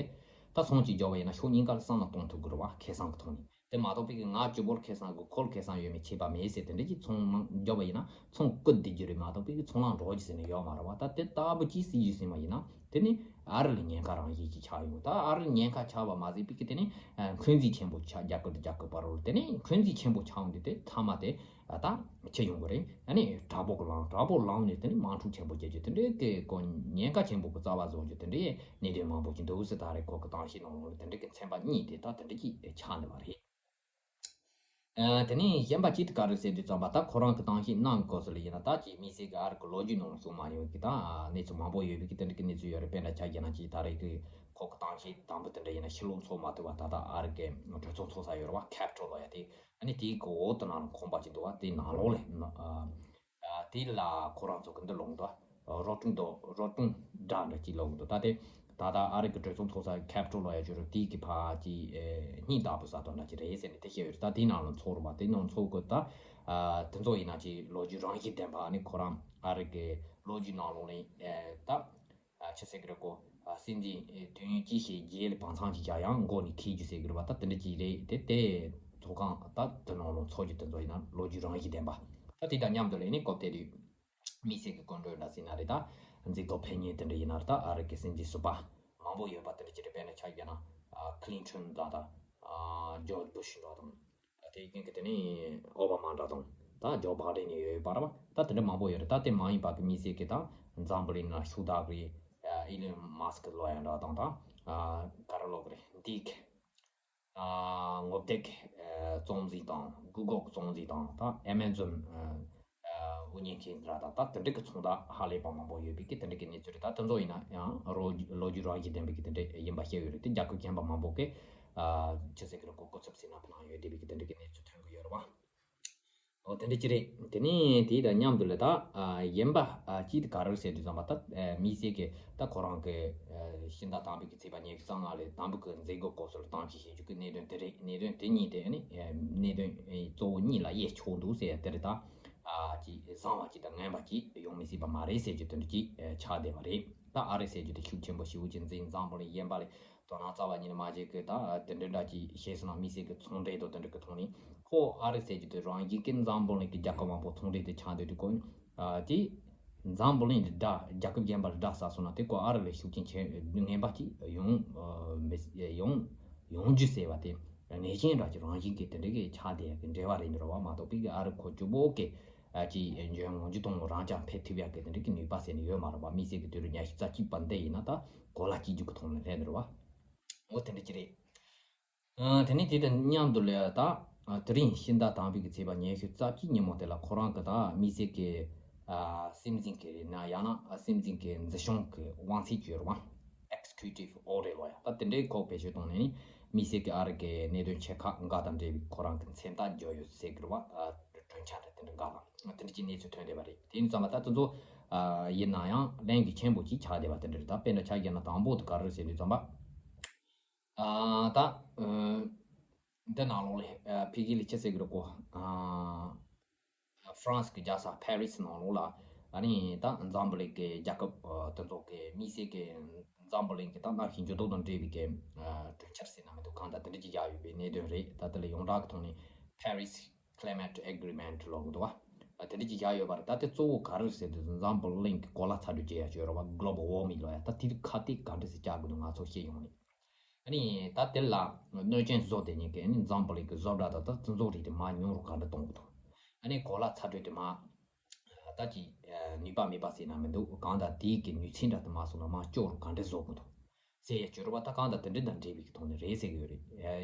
ད་ཚོང་ཅིག་རྒྱོབ་པ་ཡིན་ན་ཕྱོགས་གཉིས་ཀ་ལ་བསམ་བློ་གཏོང་ཐུབ་གི་རེད་བ། ཁེ་བཟང་གི་ཐོག་ནས། དེ་མ་གཏོགས་པའི་གི་ང་གཅིག་པོར་ཁེ་བཟང་གི་ཁོ་ལ་ཁེ་བཟང་ཡོད་མེད་ཁྱད་པར་མེད་ཟེར་དེ་འདྲ་གི་ཚོང་མང་རྒྱོབ་པ་ཡིན་ན་ཚོང་རྐུ་བསྡད་རྒྱུ་རེད་མ་གཏོགས་པའི་གི་ཚོང་ལམ་འགྲོ་རྒྱུ་ཟེར་ནས་ཡོད་མ་རེད་བ། ད་དེ་ལྟ་བུ་ཅིག་སྲིད་ཇུས་ཟིན་པ་ཡིན་ན་དེ་ནི་ཨ་རི་ལ་ཉེན་ཁ་རང་བཞིན་ཅིག་ཆགས་ཡོང་། ད་ཨ་རི་ཉེན་ཁ་ཆགས་པ་མ་ཟད་པའི་གི་དེ་ནི་འཁོན་འཛིན་ཆེན་པོ་ཆགས། རྒྱ་གར་དང་རྒྱ་གར་བར་རོལ་དེ་ནི་འཁོན་འཛིན་ཆེན་པོ་ཆགས་འོང་དུས་དེ་མཐའ་མ་དེ་ད་ཆི་ཡོང་གི་རེད། ཨ་ནི་དྲག་པོ་གི་ལངས། དྲག་པོ་ལངས་ནས་དེ་ནི་དམག་འཁྲུག་ཆེན་པོ་རྒྱག་རྒྱུ་དེ་འདྲའི་གི་གོ་ཉེན་ཁ་ཆེན་པོ་གི་རྩ་བ་བཟོ་རྒྱུ་དེ་འདྲའི་གནད་དོན་མང་པོ་ཅིག་འདུག་ཟེར། ད་རེས་ཁོ་གི་གཏམ་བཤད་ནང་ལོགས་ལ་དེ་འདྲའི་གི་ཚན་པ་གཉིས་དེ་ད་དེ་འདྲ་ཅིག་ཆགས་འདུག་པ་རེད། ཨ། དེ་ནས་གཞན་པ་ཅིག་དེ་ག་རེ་ཟེར་དུས་ཙམ་པ་ད་ཁོ་རང་གི་གཏམ་བཤད་གནང་གི་སྐབས་སུ་ལ་ཡིན་ན་ད་ཅིག་དམིགས་བསལ་གི་ཨ་རི་གི་ལོ་རྒྱུས་ནང་ལ་བྱུང་མ་མྱོང་གི་ད་གནས་ཚུལ་མང་པོ་ཡོད་པའི་གི་དེ་འདྲ་གི་གནས་ཚུལ་ཡོད་རེད། དཔེར་ན་ཆ་བཞག་ན་ཅིག་ད་རེས་གི་ཁོ་གི་གཏམ་བཤད་དང་པོ་དེ་འདྲ་ཡིན་ན་ཕྱི་ལོགས་ཚོགས་མ་ཐུབ་པ་ད་ལྟ་ཨ་རི་གི་གྲོས་ཚོགས་ཚོགས་ས་ཡོད་རེད་བ། Capitol་ལབ་ཡ་དེ། ཨ་ནི་དེའི་གི་འོག་ཏུ་ནང་ལ་ཁང་པ་ཅིག་འདུག་བ། དེའི་ནང་ལོགས་ལ་ཨ། ཨ། དེ་ལ་ཁོ་རང་ཚོ་གི་འདི་ལོག་འདུག་བ། Rotten door, Rotten door་འདྲ་ཅིག་ལོག་འདུག་ད་དེ་ད་ལྟ་ཨ་རི་གི་གྲོས་ཚོགས་ཚོགས་ས་Capitol་ལབ་ཡ་ཅིག་ཡོད་རེད། དེའི་གི་ཕར་ཅིག་ཨེ། སྙིང་དྭགས་པོ་ཟ་སྟངས་འདྲ་ཅིག་རེད་ཟེར་ནས་དེ་བཤད་ཡོད་རེད། ད་དེའི་ནང་ལ་ཚོགས་རེད་བ། དེའི་ནང་ཚོགས་གི་ད་ཨ། དེ་ཚོ་ཡིན་ན་ཅིག་ལོ་རྒྱུས་རང་བཞིན་ལྡན་པ། ཨ་ནི་ཁོ་རང་ཨ་རི་གི་ལོ་རྒྱུས་ནང་ལོགས་ནས་ཨེ། ད། ཨ། ཆི་ཟེར་གི་རེད་གོ། ཨ། སྲིད་འཛིན་ཨེ། དུས་ཡུན་ཅི་ཞིག་རྗེས་ལ་བང་ཚང་ཅིག་རྒྱག་ཡང་མགོ་ནས་འཁེལ་རྒྱུ་ཟེར་གི་རེད་བ། ད་དེ་འདྲ་ཅིག་རེད་དེ། དེ་ཚོགས་ཁང་ད་དེ་ནང་ལོགས་ཚོགས་རྒྱུ་དེ་ཚོ་ཡིན་ན་ལོ་རྒྱུས་རང་བཞིན་ལྡན་པ། ད་དེ་དང་མཉམ་དུ་ལ་ཨ་ནི་སྐབས་དེ་དུས་དམིགས་བསལ་གི་སྐུ་མགྲོན་འདྲ་ཟེར་ན་རེད། ད་མཛད་སྒོ་ཕེབས་མཁན་དེ་འདྲ་ཡིན་ན་རེད། ད་ཨ་རི་གི་སྲིད་འཛིན་ཟུར་པ་མང་པོ་ཡོད་པ་དེ་འདྲ་ཅིག་རེད། དཔེར་ན་ཆ་བཞག་ན་ཨ། Clinton་འདྲ་དང་། ཨ། George Bush་འདྲ་དང་། དེ་རྐྱེན་གྱིས་དེ་ནས་ཨོ་བྷ་མ་འདྲ་དང་། ད་ཇོ་བྷའི་ཌེན་ཡོད་པ་རེད་བ། ད་དེ་འདྲ་མང་པོ་ཡོད་རེད། ད་དེ་མ་ཡིན་པ་གི་དམིགས་བསལ་གྱི་ད་འཛམ་བུ་གླིང་ནང་ཤུགས་དྲག་གི་ཨ། Elon Musk་ལབ་ཡ་འདྲ་དང་། ད་ཨ། ག་རེ་ལབ་དགོས་རེད། འདི་གི་ཨ། ངོ་དེབ་ཀྱི་ཨ། རྩོམ་འཛིན་དང་། Google་གི་རྩོམ་འཛིན་དང་། ད་Amazon་ཨ། ཨ། དབུ་བརྙེས་མཁན་འདྲ་དང་། ད་དེ་འདྲ་གི་ཚོང་རྟགས་ཧ་ལས་པ་མང་པོ་ཡོད་པའི་གི་དེ་འདྲ་གི་གནས་ཚུལ་རེད། ད་དེ་ཚོ་ཡིན་ན་ཡང་ལོ་ལོ་རྒྱུས་རང་བཞིན་ལྡན་པའི་གི་དེ་འདྲ་ཡིན་པ་བཤད་ཡོད་རེད། དེ་རྒྱལ་ཁབ་གཞན་པ་མང་པོ་གི་ཨ། ཆི་ཟེར་གི་རེད་གོ། སྐུ་ཚབ་ཟིན་ན་ཕ་ལང་ཡོད་བསྡད་པའི་གི་དེ་འདྲ་གི་གནས་ཚུལ་ཐོན་གི་ཡོད་རེད་བ། འོ་དེ་འདྲ་ཅིག་རེད། དེ་ནས་དེ་དང་མཉམ་དུ་ལ་ད་ཨ། གཞན་པ་ཨ། ཅིག་ག་རེ་ཟེར་དུས་ཙམ་པ་ད་ཨ། དམིགས་བསལ་གི་ད་ཁོ་རང་གི་ཨ། ཕྱི་ཟླ་དང་པོའི་གི་ཚེས་པ་ཉི་ཤུ་རྩ་ལྔ་ལ་དང་པོ་གི་མཛད་སྒོ་སྐབས་སུ་ལ་གཏམ་བཤད་བྱེད་རྒྱུ་གི་གནད་དོན་དེ་རེད། གནད་དོན་དེ་གཉིས་དེ་ནི་ཨ། གནད་དོན་ཨ། གཙོ་བོ་གཉིས་ལ་དབྱེ་ཆོག་འདུག་ཟེར་ཡ་དེ་རེད། ད་ཨ། ཅིག་བཟང་བ་ཅིག་དང་ངན་པ་ཅིག་ཡོང་མི་སྲིད་པ་མ་རེད་ཟེར་རྒྱུ་དེ་འདྲ་ཅིག་ཨ། ཆགས་བསྡད་པ་རེད། ད་ཨ་རི་ཟེར་རྒྱུ་དེ་ཤུགས་ཆེན་པོ་ཞེ་པོ་ཅིག་འཛིན། འཛམ་བུ་གླིང་གཞན་པ་ལས་དོ་སྣང་རྩ་བ་ཉིད་ནས་མ་བྱེད་གི། ད་དེ་འདྲ་འདྲ་ཅིག་བྱས་སོང་ན་དམིགས་བསལ་གི་ཚོང་འབྲེལ་དང་དེ་འདྲ་གི་ཐོག་ནས་ཁོ་ཨ་རི་ཟེར་རྒྱུ་དེ་རང་བཞིན་གི་འཛམ་བུ་གླིང་གི་རྒྱལ་ཁབ་མང་པོ་ཚོང་འབྲེལ་དེ་ཆགས་འདུག་དུས་ཁོ་ཨ། དེ་འཛམ་བུ་གླིང་གི་དགྲ། རྒྱལ་ཁབ་གཞན་པ་ལ་དགྲ་ཟ་སོང་ན་དེ་ཁོ་ཨ་རི་ལ་ཤུགས་རྐྱེན་ཆེ་ངན་པ་ཅིག་ཡོང་ཨ། མི་ཡོང་ཡོང་རྒྱུ་ཟེར་བ་དེ་ངེས་ཅན་འདྲ་ཅིག་རང་བཞིན་གི་དེ་འདྲ་གི་ཆགས་བསྡད་ཡ་གི་འབྲེལ་བ་རེད་འགྲོ་བ། མ་གཏོགས་པའི་གི་ཨ་རི་ཁོ་གཅིག་པོ་གི་ཨ། ཅིག་འཇོན་ངོམ་རྒྱུ་དང་རང་རྐྱ་འཕེར་ཐུབ་ཡ་གི་དེ་འདྲ་གི་ནུས་པ་ཟེར་ནས་ཡོད་མ་རེད་བ། དམིགས་བསལ་གི་དུས་རབས་ཉི་ཤུ་རྩ་གཅིག་པ་འདི་ཡིན་ན་ད་གོ་ལ་གཅིག་གྱུར་གི་ཐོག་ནས་སླེབས་འདུག་བ། འོ་དེ་འདྲ་ཅིག་རེད། ཨ། དེ་ནས་དེ་དང་མཉམ་དུ་ལ་ད་ཨ། དེ་རིང་ཕྱི་ཟླ་དང་པོའི་གི་ཚེས་པ་ཉི་ཤུ་རྩ་གཅིག་ཉིན་མོ་དེ་ལ་ཁོ་རང་གི་ད་དམིགས་བསལ་གི་ཨ། སྲིད་འཛིན་གི་རེད་ན་ཡང་ན་ཨ། སྲིད་འཛིན་གི་འཛིན་སྐྱོང་གི་དབང་ཚད་ཅིག་ཡོད་རེད་བ། Executive Order་ལབ་ཡ། ད་དེ་འདྲའི་ཁོ་བེད་སྤྱོད་བཏང་ནས་ནི་དམིགས་བསལ་གི་ཨ་རི་གི་གནད་དོན་ཆེ་ཁག་འགའ་དང་འབྲེལ་བའི་ཁོ་རང་གི་མཚན་རྟགས་བརྒྱབ་ཡོད་ཟེར་གི་རེད་བ། ཨ། གྲོས་འཆར་དེ་འདྲ་འགའ་དང་དེ་འདྲ་ཅིག་གནས་ཚུལ་ཐོན་བསྡད་པ་རེད། དེ་ཡིན་ཙང་ལ་ད་དེ་ཚོ་ཨ། ཡིན་ན་ཡང་ལན་གྱི་ཆེན་པོ་ཅིག་ཆགས་བསྡད་པ་དེ་འདྲ་རེད། ད་དཔེར་ན་ཆ་བཞག་ན་དང་པོ་དེ་ག་རེ་ཟེར་དུས་ཙམ་པ། ཨ། ད་ཨ། འདི་ནང་ལོགས་ལ་ཕ་གི་ལ་ཅི་ཟེར་གི་རེད་གོ། ཧྥ་རན་སི་གི་རྒྱལ་ས་ཕ་རི་སི་ནང་ལོགས་ལ་ཨ་ནི་ད་འཛམ་བུ་གླིང་གི་རྒྱལ་ཁབ་དེ་ཚོ་གི་དམིགས་བསལ་གི་འཛམ་བུ་གླིང་གི་ད་གནམ་གཤིས་འགྱུར་ལྡོག་དང་འབྲེལ་བའི་གི་གྲོས་འཆར་ཟེར་ན་མི་འདུག་གང་ལྟར་དེ་འདྲ་ཅིག་བཞག་ཡོད་པའི་གནད་དོན་རེད། ད་དེ་ལ་ཡོངས་གྲགས་ཀྱི་ཐོག་ནས་Paris Climate Agreement ལབ་གི་འདུག་བ། དེ་འདྲ་ཅིག་བཞག་ཡོད་པ་རེད། ད་དེ་གཙོ་བོ་ག་རེ་རེད་ཟེར་དུས་འཛམ་བུ་གླིང་གི་གོ་ལ་ཚ་དྲོད་རྒྱས་ཡ་ཅིག་ཡོད་རེད་བ། Global Warming ལབ་ཡ། ད་དེ་ཁ་གཏད་ག་འདྲ་ཟེར་བཅག་དགོས་འདུག་ང་ཚོ་ཤེས་ཡོང་ནས། ཨ་ནི་ད་དེ་ལ་གནོད་སྐྱོན་བཟོ་དེ་ཉིད་ཀྱི་ཨ་ནི་འཛམ་བུ་གླིང་གི་བཟོ་གྲྭ་དང་ད་བཙུན་ཚོགས་རིགས་དེ་མར་ཉུང་རུ་ག་འདྲ་གཏོང་དགོས་འདུག་ཨ་ནི་གོ་ལ་ཚ་དྲོད་དེ་མར་ད་ཀྱི་ནུས་པ་མེད་པ་ཟེར་ན་མི་འདུག་གང་ལྟར་དེའི་གི་ནུས་ཚད་འདྲ་དེ་མར་སོང་ན་མར་སྐྱོ་རུ་ག་འདྲ་བཟོ་དགོས་འདུག་ཟེར་ཡ་ཅིག་ཡོད་རེད་བ། ད་གང་ལྟར་དེ་འདྲ་དང་འབྲེལ་བའི་གི་ཐོག་ནས་རེད་ཟེར་གི་ཡོད་རེད།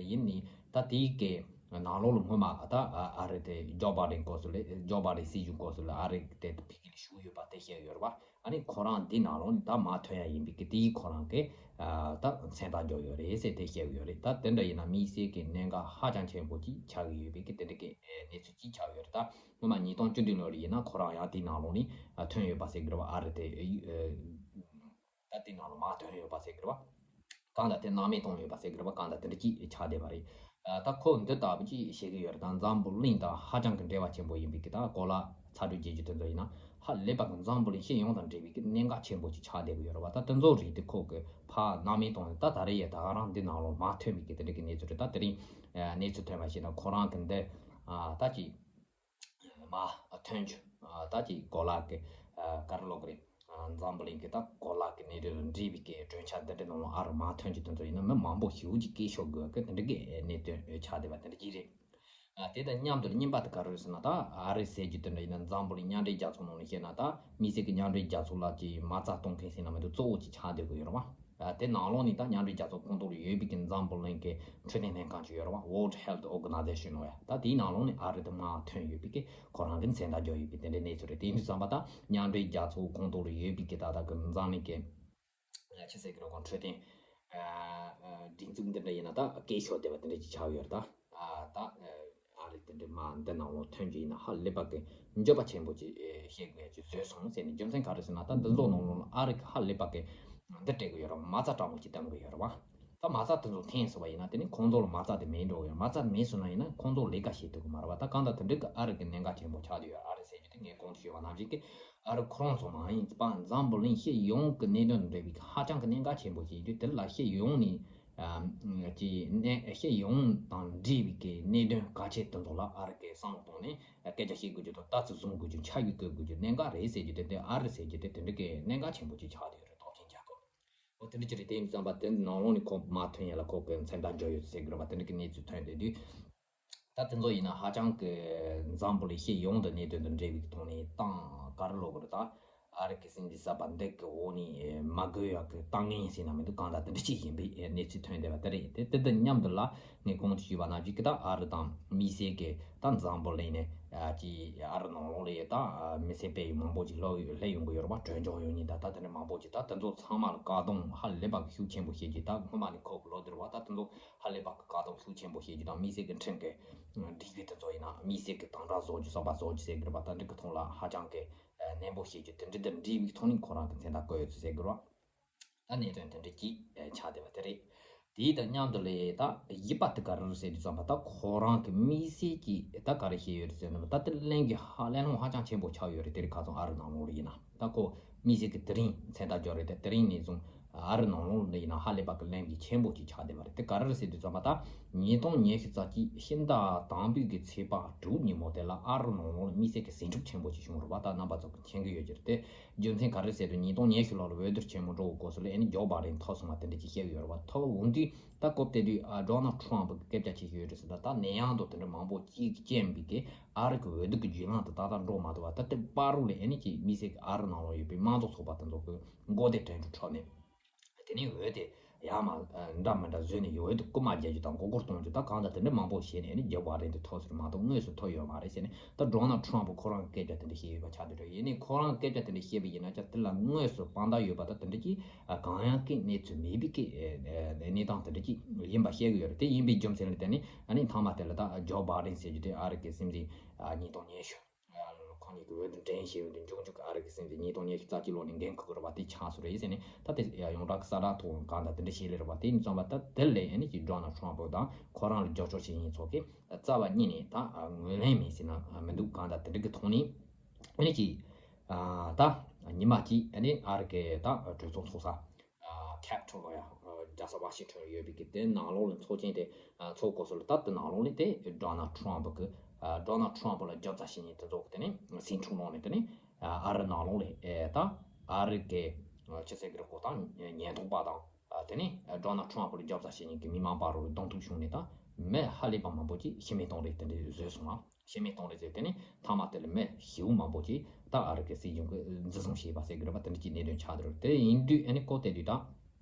ཡིན་ནའི་ད་དེའི་གི་ནང་ལོགས་ལ་སྔོན་མ་ད་ཨ་རི་དེ་ཇོ་བྷའི་ཌེན་སྐབས་སུ་ལ་ཇོ་བྷའི་ཌེན་སྲིད་གཞུང་སྐབས་སུ་ལ་ཨ་རི་དེ་ཕ་གི་ལ་བཞུགས་ཡོད་པ་དེ་བཤད་ཡོད་རེད་བ། ཨ་ནི་ཁོ་རང་འདི་ནང་ལོགས་ནས་ད་མར་ཐོན་ཡ་ཡིན་པའི་གི་དེའི་ཁོ་རང་གི་ད་མཚན་རྟགས་འཇོག་ཡོད་རེད་ཟེར་དེ་བཤད་ཡོད་རེད། ད་དེ་འདྲ་ཡིན་ན་དམིགས་བསལ་གི་གནད་འགག་ཧ་ཅང་ཆེན་པོ་ཅིག་ཆགས་ཀྱི་ཡོད་པའི་གི་དེ་འདྲ་གི་གནས་ཚུལ་ཅིག་ཆགས་ཡོད་རེད། ད་སྔོན་མ་ཉིས་སྟོང་བཅུ་བདུན་ལོ་ལ་ཡིན་ན་ཁོ་རང་ཡང་དེའི་ནང་ལོགས་ནས་ཐོན་ཡོད་པ་ཟེར་གི་རེད་བ། ཨ་རི་དེ་ད་དེ་ནང་ལ་མར་ཐོན་ཡོད་པ་ཟེར་གི་རེད་བ། གང་ལྟར་དེ་སྣང་མེད་བཏང་ཡོད་པ་ཟེར་གི་རེད་བ། གང་ལྟར་དེ་འདྲ་ཅིག་ཆགས་བསྡད་པ་རེད། ད་ཁོ་འདི་ལྟ་བུ་ཅིག་བཤད་གི་ཡོད་རེད། ད་འཛམ་བུ་གླིང་དང་ཧ་ཅང་གི་འབྲེལ་བ་ཆེན་པོ་ཡིན་པའི་གི་ད་གོ་ལ་ཚ་དྲོད་རྒྱས་རྒྱུ་དེ་ཚོ་ཡིན་ན་ཧ་ལས་པ་གི་འཛམ་བུ་གླིང་སྤྱི་ཡོངས་དང་འབྲེལ་བའི་གི་གནད་འགག་ཆེན་པོ་ཅིག་ཆགས་བསྡད་གི་ཡོད་རེད་བ། ད་དེ་ཚོ་རིགས་དེ་ཁོ་གི་ཕར་སྣང་མེད་བཏང་ནས་ད་ད་རེས་ཡ་ད་ག་རང་འདི་ནང་ལ་མར་ཐོན་པའི་གི་དེ་འདྲ་གི་གནས་ཚུལ་རེད། ད་དེ་རིང་གནས་ཚུལ་ཐོན་པ་ཞིག་ན་ཁོ་རང་གི་འདི་ད་ཅིག་མར་ཐོན་རྒྱུ། ད་ཅིག་གོ་ལ་གི་ག་རེ་ལབ་དགོས་རེད། འཛམ་བུ་གླིང་གི་ད་གོ་ལ་གི་གནད་དོན་དང་འབྲེལ་བའི་གི་གྲོས་འཆར་འདི་འདྲ་ནང་ལ་ཨ་རུ་མར་ཐོན་རྒྱུ་དེ་ཚོ་ཡིན་ན་མི་མང་པོ་ཞེ་པོ་ཅིག་སྐད་ཤོར་དགོས་གི་དེ་འདྲ་གི་གནད་དོན་ཆགས་བསྡད་པ་དེ་འདྲ་ཅིག་རེད། དེ་དང་མཉམ་དུ་རྙིང་པ་དེ་ག་རེ་རེད་ཟེར་ན་ད་ཨ་རི་ཟེར་རྒྱུ་དེ་འདྲ་ཡིན་ན་འཛམ་བུ་གླིང་མཉམ་འབྲེལ་རྒྱལ་ཚོགས་ནང་ལ་བཤད་ན་ད་དམིགས་བསལ་གི་མཉམ་འབྲེལ་རྒྱལ་ཚོགས་ལ་ཅིག་མ་རྩ་གཏོང་མཁན་ཟེར་ན་མི་འདུག་གཙོ་བོ་ཅིག་ཆགས་བསྡད་དགོས་ཡོད་རེད་བ། དེ་ནང་ལོགས་ནས་ད་མཉམ་འབྲེལ་རྒྱལ་ཚོགས་ཁོངས་གཏོགས་ལ་ཡོད་པའི་གི་འཛམ་བུ་གླིང་གི་འཕྲོད་བསྟེན་ལྷན་ཁང་ཅིག་ཡོད་རེད་བ། World Health Organization ལབ་ཡ། ད་དེའི་ནང་ལོགས་ནས་ཨ་རི་དེ་མར་ཐོན་ཡོད་པའི་གི་ཁོ་རང་གི་མཚན་རྟགས་འཇོག་ཡོད་པའི་དེ་འདྲའི་གནས་ཚུལ་རེད། དེ་ཡིན་དུས་ཙམ་པ་ད་མཉམ་འབྲེལ་རྒྱལ་ཚོགས་ཁོངས་གཏོགས་ལ་ཡོད་པའི་གི་ད་ལྟ་གི་འཛམ་གླིང་གི་ཅི་ཟེར་གི་རེད་གོ། འཕྲོད་བསྟེན་སྒྲིག་འཛུགས་འདི་འདྲ་ཡིན་ན་ད་སྐད་ཤོར་བསྡད་པ་དེ་འདྲ་ཅིག་ཆགས་ཡོད་རེད། ད་ད་ཨ་རི་དེ་འདྲ་མར་འདི་ནང་ལོགས་ཐོན་རྒྱུ་ཡིན་ན་ཧ་ལས་པ་གི་འགྱོད་པ་ཆེན་པོ་ཅིག་བཤད་དགོས་ཡ་ཅིག་བཟོས་སོང་ཟེར་ནས། རྒྱུ་མཚན་ག་རེ་ཟེར་ན་ད་འདི་ཚོ་ནང་ལོགས་ལ་ཨ་རི་གི་ཧ་ལས་པ་གི་འདི་སྤྲད་གི་ཡོད་རེད་བ། མ་རྩ་དྲང་པོ་ཅིག་བཏང་གི་ཡོད་རེད་བ། ད་མ་རྩ་དེ་ཚོ་འཐེན་སོང་བ་ཡིན་ན་དེ་ནི་ཁོང་ཚོ་ལ་མ་རྩ་དེ་མེད་འགྲོ་གི་ཡོད། མ་རྩ་མེད་སོང་ན་ཡིན་ན་ཁོང་ཚོ་ལས་ཀ་བྱེད་ཐུབ་གི་མ་རེད་བ། ད་གང་ལྟར་དེ་འདྲ་གི་ཨ་རི་གི་གནད་འགག་ཆེན་པོ་ཆགས་བསྡད་ཡོད། ཨ་རི་ཟེར་རྒྱུ་དེ་ངས་གོང་དུ་ཞུས་པ་ནང་བཞིན་གི་ཨ་རི་ཁོ་རང་ཚོ་མ་ཡིན་པ་འཛམ་བུ་གླིང་སྤྱི་ཡོངས་ཀྱི་གནད་དོན་དང་འབྲེལ་བའི་ཧ་ཅང་གི་གནད་འགག་ཆེན་པོ་ཞིག་ཡིན་དུས་དེ་ལ་སྤྱི་ཡོངས་ནས་ཀྱི་གནད་སྤྱི་ཡོངས་དང་འབྲེལ་བའི་གི་གནད་དོན་གལ་ཆེ་དེ་ཚོ་ལ་ཨ་རི་གི་བསམ་བློ་གཏོང་ནས་སྐད་ཆ་བཤད་དགོས་རྒྱུ་དང་ལྟ་ཚུལ་བཟུང་དགོས་རྒྱུ་འཆར་གཞི་བཀོད་དགོས་རྒྱུ་གནད་འགག་རེད་ཟེར་རྒྱུ་དེ་དེ་ཨ་རི་ཟེར་རྒྱུ་དེ་དེ་འདྲ་གི་གནད་འགག་ཆེན་པོ་ཅིག་ཆགས་བསྡད་ཡོད་རེད། སྟོབས་ཆེན་རྒྱལ་ཁབ། འོ་དེ་འདྲ་ཅིག་རེད། དེ་ཡིན་དུས་ཙམ་པ་དེ་ནང་ལོགས་ནས་ཁོ་མར་ཐོན་ཡ་ལ་ཁོ་གི་མཚན་རྟགས་འཇོག་ཡོད་ཟེར་གི་རེད་བ། དེ་འདྲ་གི་གནས་ཚུལ་ཐོན་བསྡད་དུས། ད་དེ་ཚོ་ཡིན་ན་ཧ་ཅང་གི་འཛམ་བུ་གླིང་སྤྱི་ཡོངས་དང་གནད་དོན་དང་འབྲེལ་བའི་ཐོག་ནས་ཏང་ག་རེ་ལབ་དགོས་རེད། ད་ཨ་རི་གི་སྲིད་འཛིན་གསར་པ་འདི་གི་འོག་ནས་མ་དགོས་ཡ་གི་ཏང་ངན་ཟེར་ན་མི་འདུག་གང་ལྟར་དེ་འདྲ་ཅིག་ཡིན་པའི་གནས་ཚུལ་ཐོན་བསྡད་པ་དེ་རེད། དེ་དེ་དང་མཉམ་དུ་ལ་ངས་གོང་དུ་ཞུས་པ་ནང་བཞིན་གི་ད་ཨ་རི་དང་དམིགས་བསལ་གི་ད་འཛམ་བུ་གླིང་ནས་ཀྱི་ཨ་རི་ནང་ལོགས་ལ་ད་མི་སེར་སྤེལ་ཡུལ་མང་པོ་ཅིག་ལོག་སླེབས་ཡོང་གི་ཡོད་རེད་བ། གྲོན་ཆུང་ཡོང་མཁན་ད་ད་དེ་འདྲ་མང་པོ་ཅིག་ད་དེ་ཚོ་ཚང་མ་ལ་བཀག་སྡོམ་ཧ་ལས་པ་གི་ཤུགས་ཆེན་པོ་བྱེད་རྒྱུ། ད་སྔོན་མ་ནས་ཁོ་གི་ལོ་དེར་བ་ད་དེ་ཚོ་ཧ་ལས་པ་གི་བཀག་སྡོམ་ཤུགས་ཆེན་པོ་བྱེད་རྒྱུ་དང་། དམིགས་བསལ་གི་ཁྲིམས་ཀྱི་སྒྲིག་གཞི་དེ་ཚོ་ཡིན་ན་དམིགས་བསལ་གི་དམ་དྲག་བཟོ་རྒྱུ་བསམ་པ་བཟོ་རྒྱུ་ཟེར་གི་རེད་བ། ད་འདི་གི་ཐོག་ལ་ཧ་ཅང་གི་ནན་པོ་བྱེད་རྒྱུ་དེ་འདྲ་དང་འབྲེལ་བའི་ཐོག་ནས་ཁོ་རང་གི་མཚན་རྟགས་བཀོད་ཡོད་ཚུལ་ཟེར་གི་རེད་བ། ད་གནད་དོན་དེ་འདྲ་ཅིག་ཆགས་བསྡད་པ་དེ་རེད། དེའི་དང་མཉམ་དུ་ལས་ད་གཞི་པ་དེ་ག་རེ་རེད་ཟེར་དུས་ཙམ་པ་ད་ཁོ་རང་གི་དམིགས་བསལ་གྱིས་ད་ག་རེ་བཤད་ཡོད་རེད་ཟེར་ན། ད་དེ་གླེང་གི་ཧ་གླེང་སློང་ཧ་ཅང་ཆེན་པོ་ཆགས་ཡོད་རེད། དེ་རིང་ཁ་སང་ཨ་རི་ནང་ལོགས་ལ་ཡིན་ན་ད་ཁོ་དམིགས་བསལ་གྱི་དེ་རིང་མཚན་རྟགས་འཇོག་རེད། དེ་དེ་རིང་ནས་བཟུང་ཨ་རི་ནང་ལོགས་ལ་ཡིན་ན་ཧ་ལས་པ་གི་གླེང་གི་ཆེན་པོ་ཅིག་ཆགས་བསྡད་པ་རེད། དེ་ག་རེ་རེད་ཟེར་དུས་ཙམ་པ་ད་ཉིས་སྟོང་ཉི་ཤུ་རྩ་གཅིག་ཕྱི་ཟླ་དང་པོའི་གི་ཚེས་པ་དྲུག་ཉིན་མོ་དེ་ལ་ཨ་རི་ནང་ལོགས་ལ་དམིགས་བསལ་གྱི་ཟིང་འཁྲུག་ཆེན་པོ་ཅིག་བྱུང་རེད་བ། ད་རྣམ་པ་ཚོ་གི་མཁྱེན་གི་ཡོད་ཀྱི་རེད་དེ། རྒྱུ་མཚན་ག་རེ་ཟེར་དུས་ཉིས་སྟོང་ཉི་ཤུ་ལོ་ལ་འོས་བསྡུ་ཆེན་མོ་འགྲོ་དགོས་སྐབས་སུ་ལ་ཨ་ནི་ཇོ་བྷའི་ཌེན་ཐོབ་སོང་བ་དེ་འདྲ་ཅིག་བཤད་ཀྱི་ཡོད་རེད་བ། ཐོབ་འོང་དུས་ད་སྐབས་དེ་དུས་ཨ་ཌོ་ནལ་ཊམ་གི་སྐད་ཆ་བཤད་ཀྱི་ཡོད་རེད་ཟེར། ད་ད་ནད་ཡམས་དང་དེ་འདྲ་མང་པོ་ཅིག་རྐྱེན་པས་གི་ཨ་རི་གི་འོས་བསྡུ་གི་བརྒྱུད་ལམ་དེ་ཏག་ཏག་འགྲོ་མ་ཐུབ་པ། ད་དེ་བར་རུ་ལ་ཨ་ནི་ཅིག་དམིགས་བསལ་གི་ཨ་རི་ནང་ལོགས་ཡོད་པའི་དམངས་གཙོ་ཚོགས་པ་དེ་ཚོ་གི་མགོ་བདེ་དྲན་འཕྲུལ་འཕྲོག་ནས། དེ་ནས་འོས་དེ་ཡར་མར་འདྲ་མི་འདྲ་བཟོས་ནས་འོས་དེ་རྐུ་མ་རྒྱག་རྒྱུ་དང་མགོ་སྐོར་གཏོང་རྒྱུ་དང་གང་དང་དེ་འདྲ་མང་པོ་བྱས་ནས་ཨ་ནི་ཇོ་བྷའི་ཌེན་དེ་ཐོབ་ཟེར་མ་གཏོགས་དངོས་སུ་ཐོབ་ཡོད་མ་རེད་ཟེར་ནས། ད་ཌོ་ནལ་ཊམ་ཁོ་རང་གི་སྐད་ཆ་དེ་འདྲ་བཤད་ཡོད་པ་ཆགས་བསྡད་རེད། ཡིན་ནའི་ཁོ་རང་གི་སྐད་ཆ་དེ་འདྲ་བཤད་པ་ཡིན་ན་ཀྱང་དེ་ལ་དངོས་སུ་དཔང་རྟགས་ཡོད་པ་དང་དེ་འདྲ་ཅིག་གང་ཡང་གི་གནས་ཚུལ་མེད་པའི་གི་གནས་སྟངས་དེ་འདྲ་ཅིག་ཡིན་པ་བཤད་གི་ཡོད་རེད། དེ་ཡིན་པའི་རྒྱུ་མཚན་ལ་བརྟེན་ནས་ཨ་ནི་མཐའ་མ་དེ་ལ་ད་ཇོ་བྷའི་ཌེན་ཟེར་རྒྱུ་དེ་ཨ་རི་གི་སྲིད་འཛིན་ཉིས་སྟོང་ཉི་ཤུ། ཉིད་ཀྱི་འོས་བསྡུ་འགྲན་ཞེས་འོས་བསྡུ་མཇུག་མཇུག་གི་ཨ་རི་གི་སྲིད་འཛིན་ཉིས་སྟོང་ཉི་ཤུ་རྩ་གཅིག་ལོ་ནས་འགན་འཁུར་གི་རེད་བ། དེ་ཆགས་སོང་རེད་ཟེར་ནས། ད་དེ་ཡོངས་གྲགས་ཀྱི་གསལ་བསྒྲགས་ཐོག་གང་ལྟར་དེ་འདྲ་བཤད་ལེ་རེད་བ། དེ་ཡིན་ཙང་བ་ད་དེ་ལས་ཨ་ནི་ཅིག་ཌོ་ནལ་ཊམ་པ་དང་ཁོ་རང་ལ་རྒྱབ་སྐྱོར་བྱེད་མཁན་ཚོ་གིས་རྩ་བ་ཉིད་ནས་ད་ངོས་ལེན་མེད་ཟེར་ན་མི་འདུག་གང་ལྟར་དེ་འདྲ་གི་ཐོག་ནས་ཨ་ནི་ཅིག་ད་ཉི་མ་གཅིག་ཨ་ནི་ཨ་རི་གི་ད་གྲོས་ཚོགས་ཚོགས་ས། ཁེབ་ཊལ་ལ་ཡ། རྒྱལ་ས་ཝ་ཤིང་ཊོན་ཡོད་པའི་གི་དེ་ནང་ལོགས་ལ་ཚོགས་ཆེན་དེ་ཚོགས་དགོས་སོགས་ལ། ད་དེ་ནང་ལོགས་ལ་དེ་ཌོ་ནལ་ཊམ་པ་གི་ཌོ་ནལ་ཊམ་པ་ལ་རྒྱབ་རྩ་བྱེད་མཁན་དེ་ཚོ་གི་དེ་ནས་སེང་ཕྲུག་ནང་ནས་དེ་ནས་ཨ་རི་ནང་ལོགས་ལ་ད་ཨ་རི་གི་ཆི་ཟེར་གི་རེད་གོ། ད་ཉེན་རྟོག་པ་དང་དེ་ནས་ཌོ་ནལ་ཊམ་པ་ལ་རྒྱབ་རྩ་བྱེད་མཁན་གི་མི་མང་བར་རུ་གདོང་ཐུག་བྱུང་ནས་ད་མི་ཧ་ལས་པ་མང་པོ་ཅིག་ཤི་རྨས་གཏོང་རེས་དེ་འདྲ་བཟོས་སོང་ང་། ཤི་རྨས་གཏོང་རེས་ཟེར། དེ་ནས་མཐའ་མ་དེ་ལ་མི་ཞེ་པོ་མང་པོ་ཅིག་ད་ཨ་རི་གི་སྲིད་གཞུང་གིས་འཛིན་བཟུང་བྱས་པ་ཟེར་གི་རེད་པ། དེ་འདྲ་ཅིག་གནད་དོན་ཆགས་བསྡད་རེད། དེ་ཡིན་དུས་ཨ་ནི་ཁོ་དེ་དུས་ད་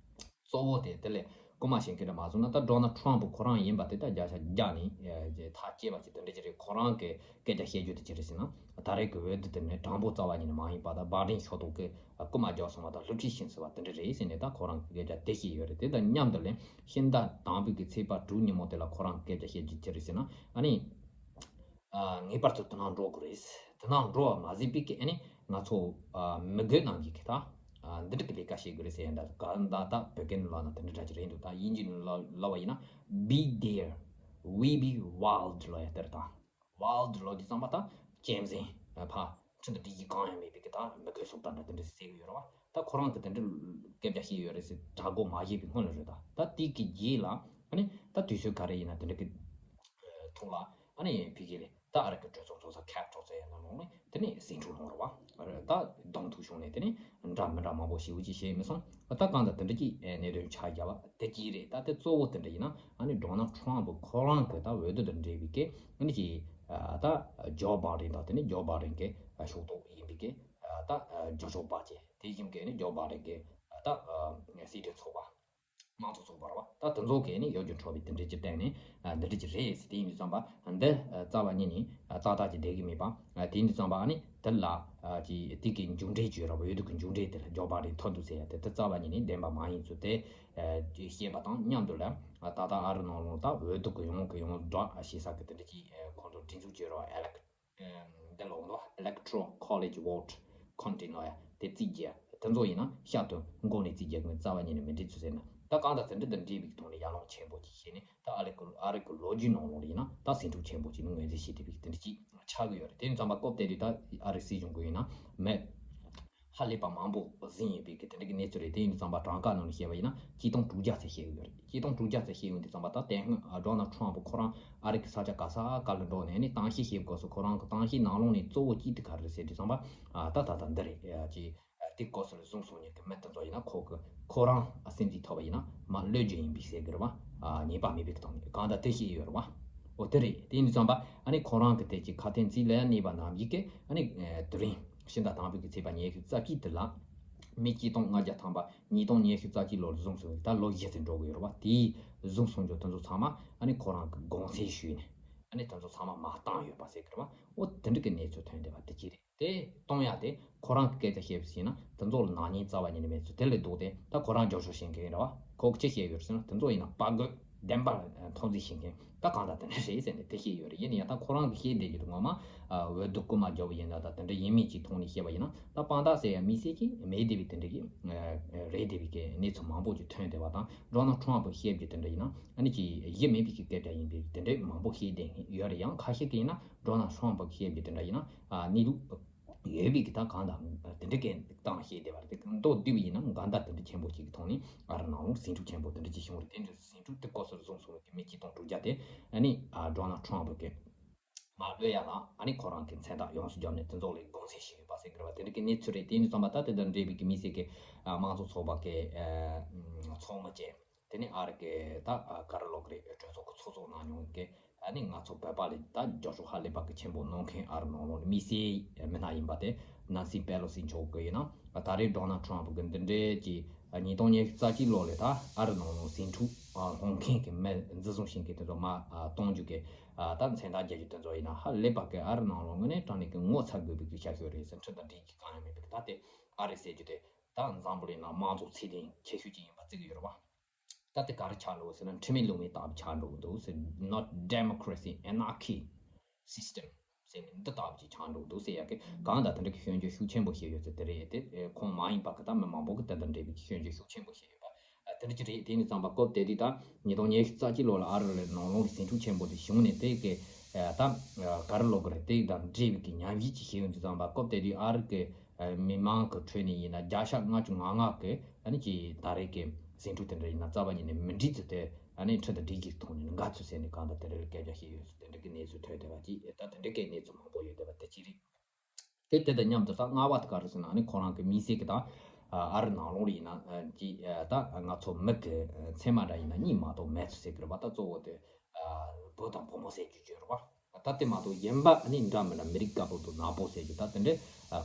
གཙོ་བོ་དེ་དེ་ལས་རྐུ་མ་བྱེད་མཁན་རེད་མ་སོང་ན། ད་ཌོ་ནལ་ཊམ་པ་ཁོ་རང་ཡིན་པ་དེ་ད་བརྒྱ་ཆ་བརྒྱ་ནས་ཐག་བཅད་པ་ཅིག་དེ་འདྲ་ཅིག་རེད། ཁོ་རང་གི་སྐད་ཆ་བཤད་རྒྱུ་དེ་ཅི་རེད་ཟེར་ན། ད་རེས་ཀྱི་འོས་བསྡུ་དེ་ནི་དྲང་པོ་རྩ་བ་ཉིད་ནས་མ་ཡིན་པ་དང་། བྷའི་ཌེན་ཕྱོགས་གཏོགས་ཀྱིས་རྐུ་མ་རྒྱག་སོང་བ་དང་། སློབ་ཁྲིད་ཤེས་སོང་བ་དེ་འདྲ་རེད་ཟེར་ནས་ད་ཁོ་རང་གི་སྐད་ཆ་དེ་བཤད་ཡོད་རེད། དེ་དང་མཉམ་དུ་ལས་ཕྱི་ཟླ་དང་པོའི་གི་ཚེས་པ་དྲུག་ཉིན་མོ་དེ་ལ་ཁོ་རང་གི་སྐད་ཆ་བཤད་རྒྱུ་ཅི་རེད་ཟེར་ན། ཨ་ནི། ཨ། ངེས་པར་དུ་དེ་ནང་འགྲོ་དགོས་རེད། དེ་ནང་འགྲོ་བ་མ་ཟད་པའི་གི་ཨ་ནི་ང་ཚོ་ཨ་མི་རྒོད་རྣམས་ཀྱིས་གི་ད་ཨ་འདི་འདྲ་གི་ལས་ཀ་བྱེད་དགོས་རེད་ཟེར་ཡ་འདྲ། ག་ད་ད་བོད་སྐད་ནང་ལབ་ན་དེ་འདྲ་འདྲ་ཅིག་རེད་འདུག་ད་དབྱིན་ཇི་ནང་ལབ་ལབ་པ་ཡིན་ན། Be there, we be wild ལབ་ཡ་དེ་རེད། ད་wild ལབ་དུས་ཙམ་པ་ད་གཅན་གཟན་ཕ་ཁྲིམས་དང་འགྲིག་གི་གང་ཡང་མེད་པའི་གི་ད་མི་རྒོད་སོགས་དང་འདྲ་དེ་འདྲ་ཟེར་གི་ཡོད་རེད་བ། ད་ཁོ་རང་གིས་དེ་འདྲ་སྐད་ཆ་བཤད་ཡོད་རེད་ཟེར་གྲགས་འགོ་མ་བཞེས་པའི་སྔོན་ལ་རེད། ད་ད་དེ་གི་རྗེས་ལ་ཨ་ནི་ད་དུས་ཚོད་ག་རེ་ཡིན་ན་དེ་འདྲ་གི་ཐོག་ལ་ཨ་ནི་ཕ་གི་ལས་ད་ཨ་རི་གི་གྲོས་ཚོགས་ཚོགས་ས་ཁེབ་ཊལ་ཟེར་ཡ་ནང་ལོགས་ནས་དེ་ནས་སེང་ཕྲུག་ལངས་རེད་བ། ད་གདོང་ཐུག་བྱུང་ནས་དེ་ནས་འདྲ་མི་འདྲ་མང་པོ་ཞེ་པོ་ཅིག་བཤད་མི་སོང་། ད་གང་ལྟར་དེ་འདྲ་གི་གནད་དོན་ཆགས་བཞག་པ་དེ་གཅིག་རེད། ད་དེ་གཙོ་བོ་དེ་འདྲ་ཡིན་ན་ཨ་ནི་ཌོ་ནལ་ཊམ་པ་ཁོ་རང་གི་ད་འོས་བསྡུ་དང་འབྲེལ་བའི་གི་ཨ་ནི་ཅིག་ད་ཇོ་བྷའི་ཌེན་དང་དེ་ནས་ཇོ་བྷའི་ཌེན་གི་ཕྱོགས་གཏོགས་ཡིན་པའི་གི་ད་ཇོ་ཤོག་པ་བཅས་དེ་བཞིན་གི་ཨ་ནི་ཇོ་བྷའི་ཌེན་གི་ད་སྲིད་དོན་ཚོགས་པ། དམངས་གཙོ་ཚོགས་པ་རེད་བ། ད་དེ་ཚོ་གིས་ནི་གཡོ་སྒྱུ་འཕྲོག་པའི་དེ་འདྲའི་ཅིག་སྟེང་ནས་འདི་འདྲ་ཅིག་རེད་ཟེར། དེ་ཡིན་དུས་ཙམ་པ་འདི་རྩ་བ་ཉིད་ནས་ཏག་ཏག་ཅིག་བསྡད་ཀྱི་མེད་པ། དེ་ཡིན་དུས་ཙམ་པ་ཨ་ནི་དེ་ལ་ཅིག་དེ་གི་མཇུག་འབྲས་བརྗོད་ར་བ། འོས་བསྡུ་གི་མཇུག་འབྲས་དེ་ལ་ཇོ་བྷའི་ཌེན་ཐོབ་འདུག་ཟེར་ཡ་དེ་དེ་རྩ་བ་ཉིད་ནས་བདེན་པ་མ་ཡིན་ཚུལ་དེ་བཤད་པ་དང་མཉམ་དུ་ལ། ད་ལྟ་ཨ་རི་ནང་ལོགས་ད་འོས་བསྡུ་གི་ཡོངས་ཀྱི་ཡོངས་བསྒྲགས་བྱེད་ས་གི་དེ་འདྲ་ཅིག་ཁོང་ཚོ་སྒྲིག་འཛུགས་བརྗོད་ར་བ་ཨེ་ལེག་འདི་ལོག་ནོ་Electoral College Vote Counting ནོ་ཡ་དེ་རྩིས་རྒྱག་དེ་ཚོ་ཡིན་ན་ཤ་དོན་མགོ་ནས་རྩིས་རྒྱག་གི་རྩ་བ་ཉིད་ནས་མི་འགྲིག་ཚུལ་ཟེར་ན། ད་གང་ལྟར་དེ་འདྲ་དང་འབྲེལ་བའི་ཐོག་ནས་ཡར་ལངས་ཆེན་པོ་ཅིག་བྱས་ནས་ད་ཨ་རི་གི་ཨ་རི་གི་ལོ་རྒྱུས་ནང་ལོགས་ལ་ཡིན་ན་ད་སེང་ཕྲུག་ཆེན་པོ་ཅིག་ནི་ངོས་འཛིན་བྱེད་བསྡད་པའི་དེ་འདྲ་ཅིག་ཆགས་ཀྱི་ཡོད་རེད། དེ་ཡིན་ཙམ་པ་སྐབས་དེ་དུས་ད་ཨ་རི་སྲིད་གཞུང་གི་ཡིན་ན་མི་ཧ་ལས་པ་མང་པོ་ཟིན་ཡོད་པའི་གི་དེ་འདྲ་གི་གནས་ཚུལ་རེད། དེ་ཡིན་དུས་ཙམ་པ་གྲངས་ཀ་ནང་ནས་བཤད་པ་ཡིན་ན་ཆིག་སྟོང་དྲུག་བརྒྱ་ཙམ་བཤད་ཀྱི་ཡོད་རེད། ཆིག་སྟོང་དྲུག་བརྒྱ་ཙམ་བཤད་ཡོང་དུས་ཙམ་པ་ད་དེ་སྔོན་ཌོ་ནལ་ཊམ་པ་ཁོ་རང་ཨ་རི་གི་ས་ཆ་ག་ས་ག་ལ་འགྲོ་ནས་ནི་གཏམ་བཤད་བཤད་དགོས་སོ། ཁོ་རང་གི་གཏམ་བཤད་ནང་ལོགས་ནས་གཙོ་བོ་གཅིག་དེ་ག་རེ་རེད་ཟེར་དུས་ཙམ་པ་ད་ད་ད་འདི་རེད། ཅིག་དེ་སྐོར་སོ་ལ་བཟུང་སོང་ཉེ་གི་མི་དེ་ཚོ་ཡིན་ན་ཁོ་གི་ཁོ་རང་སྲིད་འཛིན་ཐོབ་པ་ཡིན་ན་མ་བློས་བརྗོད་ཡིན་པའི་ཟེར་གི་རེད་བ། ཉེས་པ་མེད་པའི་གི་ཐོག་ནས་གང་ལྟར་དེ་བཤད་ཡོད་རེད་བ། འོ་དེ་རེད། དེ་ཡིན་དུས་ཙམ་པ་ཨ་ནི་ཁོ་རང་གི་དེ་ཅིག་ཁ་དན་རྩིས་ལ་གནས་པ་ནམ་ཡིག་གི་ཨ་ནི་དེ་རིང་ཕྱི་ཟླ་དང་པོའི་གི་ཚེས་པ་ཉི་ཤུ་རྩ་གཅིག་དེ་ལ་མི་ཆིག་སྟོང་ལྔ་བརྒྱ་ཐམ་པ་ཉིས་སྟོང་ཉི་ཤུ་རྩ་གཅིག་ལོར་བཟུང་སོང་བའི་ད་ལོ་བཞི་ཙམ་འགྲོ་གི་ཡོད་རེད་བ། དེའི་བཟུང་སོང་རྒྱུ་དེ་ཚོ་ཚང་མ་ཨ་ནི་ཁོ་རང་གི་དགོངས་སེལ་ཞུས་ནས་ཨ་ནི་དེ་ཚོ་ཚང་མ་མར་བཏང་ཡོད་པ་ཟེར་གི་རེད་བ། འོ་དེ་འདྲ་གི་གནས་ཚུལ་ཐོན་བསྡད་པ་དེ་ཅི་རེད། དེ་གཏོང་ཡ་དེ་ཁོ་རང་གི་སྐད་ཆ་བཤད་པ་ཟིན་ན་དེ་ཚོ་ལ་ནག་ཉེས་རྩ་བ་ཉིད་ནས་མེད་ཚུལ། དེ་ལས་ལྡོག་སྟེ་ད་ཁོ་རང་རྒྱབ་སྐྱོར་བྱེད་མཁན་རེད་བ། ཁོ་གི་ཅི་བཤད་ཡོད་ཟེར་ན་དེ་ཚོ་ཡིན་ན་དཔའ་རྒོད་བདེན་པ་ལ་མཐོང་ཆེན་བྱེད་མཁན་ད་གང་ལྟར་དེ་འདྲ་རེད་ཟེར་ནས་དེ་བཤད་ཡོད་རེད། ཡིན་ན་ཡང་ད་ཁོ་རང་གི་བཤད་བསྡད་རྒྱུ་དེ་ངོ་མ་འོས་བསྡུ་རྐུ་མ་རྒྱབ་པ་ཡིན་ན་ད་དེ་འདྲ་ཡིན་མིན་གྱི་ཐོག་ནས་བཤད་པ་ཡིན་ན་ད་དཔང་རྟགས་ཟེར་ཡ་མི་སྲིད་ཀྱི་མེད་བསྡད་པའི་དེ་འདྲ་གི་རེད་བསྡད་པའི་གི་གནས་ཚུལ་མང་པོ་ཅིག་ཐོན་བསྡད་པ་དང་། ཌོ་ནལ་ཊམ་པ་བཤད་རྒྱུ་དེ་འདྲ་ཡིན་ན་ཨ་ནི་ཅིག་གཞི་མེད་པའི་གི་སྐད་ཆ་ཡིན་པའི་དེ་འདྲ་མང་པོ་བཤད་བསྡད་ཡོད་རེད། ཡང་ཁ་ཤས་ཀྱིས་ཡིན་ན་ཌོ་ནལ་ཊམ་པ་བཤད་རྒྱུ་དེ་འདྲ་ཡིན་ན་གནས་ལུགས་ཡོད་པའི་གི་ད་གང་དང་དེ་འདྲ་གི་སྟངས་བཤད་བསྡད་པ་རེད། དེ་མདོར་བསྡུས་པ་ཡིན་ན་འགལ་ཟླ་དེ་འདྲ་ཆེན་པོ་ཅིག་གི་ཐོག་ནས་ཨ་རི་ནང་ལོགས་ཟིང་འཁྲུག་ཆེན་པོ་དེ་འདྲ་ཅིག་བྱུང་རེད། དེ་འདྲ་ཟིང་འཁྲུག་དེ་སྐོར་སོགས་བཟུང་སོང་བའི་མི་ཆིག་སྟོང་དྲུག་བརྒྱ་དེ་ཨ་ནི་ཨ་ཌོ་ནལ་ཊམ་པ་གི་མར་གློད་ཡ་ལ་ཨ་ནི་ཁོ་རང་གི་མཚན་རྟགས་ཡོངས་སུ་རྒྱབ་ནས་དེ་ཚོ་ལ་དགོངས་སེལ་ཞུས་ཡོད་པ་ཟེར་གི་རེད་བ། དེ་འདྲ་གི་གནས་ཚུལ་རེད། དེ་ཡིན་དུས་ཙམ་པ་ད་དེ་དང་འབྲེལ་བའི་གི་དམིགས་བསལ་གི་ཨ་དམངས་གཙོ་ཚོགས་པ་གི་ཨ་ཚོགས་མི་བཅས། དེ་ནས་ཨ་རི་གི་ད་ཨ་ག་རེ་ལབ་དགོས་རེད། གྲོས་ཚོགས་ཀྱི་ཚོགས་གཙོ་གནང་མྱོང་གི་ཨ་ནི་ང་ཚོ་བོད་པ་ལ་ད་རྒྱབ་སྐྱོར་ཧ་ལས་པ་གི་ཆེན་པོ་གནང་མཁན་ཨ་རི་ནང་ལོགས་ནས་དམིགས་བསལ་མི་སྣ་ཡིན་པ་དེ་ནན་སི་པེ་ལོ་སི་མཆོག་གི་ཡིན་ན། ད་རེས་ཌོ་ནལ་ཊམ་པ་གི་འདི་འདྲའི་གི་ཉིས་སྟོང་ཉི་ཤུ་རྩ་གཅིག་ལོ་ལ་ད་ཨ་རི་ནང་ལོགས་ཟིང་འཁྲུག་སློང་མཁན་གི་མི་འཛིན་བཟུང་བྱེད་མཁན་དེ་ཚོ་མར་གཏོང་རྒྱུ་གི་ད་མཚན་རྟགས་རྒྱག་རྒྱུ་དེ་ཚོ་ཡིན་ན་ཧ་ལས་པ་གི་ཨ་རི་ནང་ལོགས་དངོས་གནས་དྲང་གནས་གི་ངོ་ཚ་དགོས་པའི་གི་བྱ་སྤྱོད་རེད་ཟེར། ཁྲིམས་དང་འགྲིག་གི་གང་ཡང་མེད་པའི་གི་ད་དེ་ཨ་རི་ཟེར་རྒྱུ་དེ་ད་འཛམ་བུ་གླིང་ནང་དམངས་གཙོ་ཚད་ལྡན་ཆེ་ཤོས་ཅིག་ཡིན་པ་བརྩི་གི་ཡོད་རེད་བ། ད་དེ་ག་རེ་ཆགས་འགྲོ་ཟེར་ན་ཁྲིམས་མེད་ལུགས་མེད་ལྟ་བུ་ཆགས་འགྲོ་གི་འདུག་ཟེར། Not democracy, anarchy system ཟེར་ནས་འདི་ལྟ་བུ་ཅིག་ཆགས་འགྲོ་འདུག་ཟེར་ཡ་གི་གང་ལྟར་དེ་འདྲ་གི་སྐྱོན་བརྗོད་ཤུགས་ཆེན་པོ་བྱས་ཡོད་ཚུལ་དེ་རེད་དེ། ཁོང་མ་ཡིན་པ་གི་ད་མི་མང་པོ་གི་དེ་དང་འབྲེལ་བའི་སྐྱོན་བརྗོད་ཤུགས་ཆེན་པོ་བྱས་ཡོད་པ། དེ་འདྲ་ཅིག་རེད། དེ་ནས་བསམ་པ་སྐབས་དེ་དུས་ད་ཉིས་སྟོང་ཉི་ཤུ་རྩ་གཅིག་ལོ་ལ་ཨ་རི་ལ་ནང་ལོགས་ཀྱི་ཟིང་འཁྲུག་ཆེན་པོ་དེ་བྱུང་ནས་དེ་གི་ད་ག་རེ་ལབ་དགོས་རེད། དེ་དང་འབྲེལ་བའི་གི་ཉམས་ཞིབ་ཅིག་བྱས་ཡོང་དུས་ཙམ་པ་སྐབས་དེ་དུས་ཨ་རི་གི་མི་མང་གི་ཁྲོད་ནས་ཡིན་ན་བརྒྱ་ཆ་ལྔ་བཅུ་ང་ལྔ་གི་ཨ་ནི་ཀྱི་ད་རེས་ཀྱི་ཟིང་འཁྲུག་དེ་འདྲ་ཡིན་ན་རྩ་བ་ཉིད་ནས་མི་འགྲིག་ཚུལ་དེ་ཨ་ནི་ཁྲིམས་དང་སྒྲིག་གཞི་ཐོག་ནས་འགལ་ཚུལ་ཟེར་ནས་གང་ལྟར་དེ་འདྲའི་སྐད་ཆ་བཤད་ཡོད་ཚུལ་དེ་འདྲ་གི་གནས་ཚུལ་ཐོན་བསྡད་པ་ཅིག་ད་དེ་འདྲའི་གི་གནས་ཚུལ་མང་པོ་ཡོད་བསྡད་པ་དེ་གཅིག་རེད། དེ་དེ་དང་མཉམ་དུ་ད་ལྔ་པ་དེ་ག་རེ་ཟེར་ན་ཨ་ནི་ཁོ་རང་གི་དམིགས་བསལ་གི་ད་ཨ་རི་ནང་ལོགས་ལ་ཡིན་ན་ཅིག་ད་ང་ཚོ་མི་གི་མཚན་མ་འདྲ་ཡིན་ན་གཉིས་མ་གཏོགས་མེད་ཚུལ་ཟེར་གི་རེད་པ། ད་གཙོ་བོ་དེ་བུ་དང་བུ་མོ་ཟེར་རྒྱུ་ཅིག་ཡོད་རེད་པ། ད་དེ་མ་གཏོགས་གཞན་པ་ནི་འདྲ་མི་འདྲ་མི་རིགས་དཀར་པོ་དང་ནག་པོ་ཟེར་རྒྱུ་ད་དེ་འདྲ་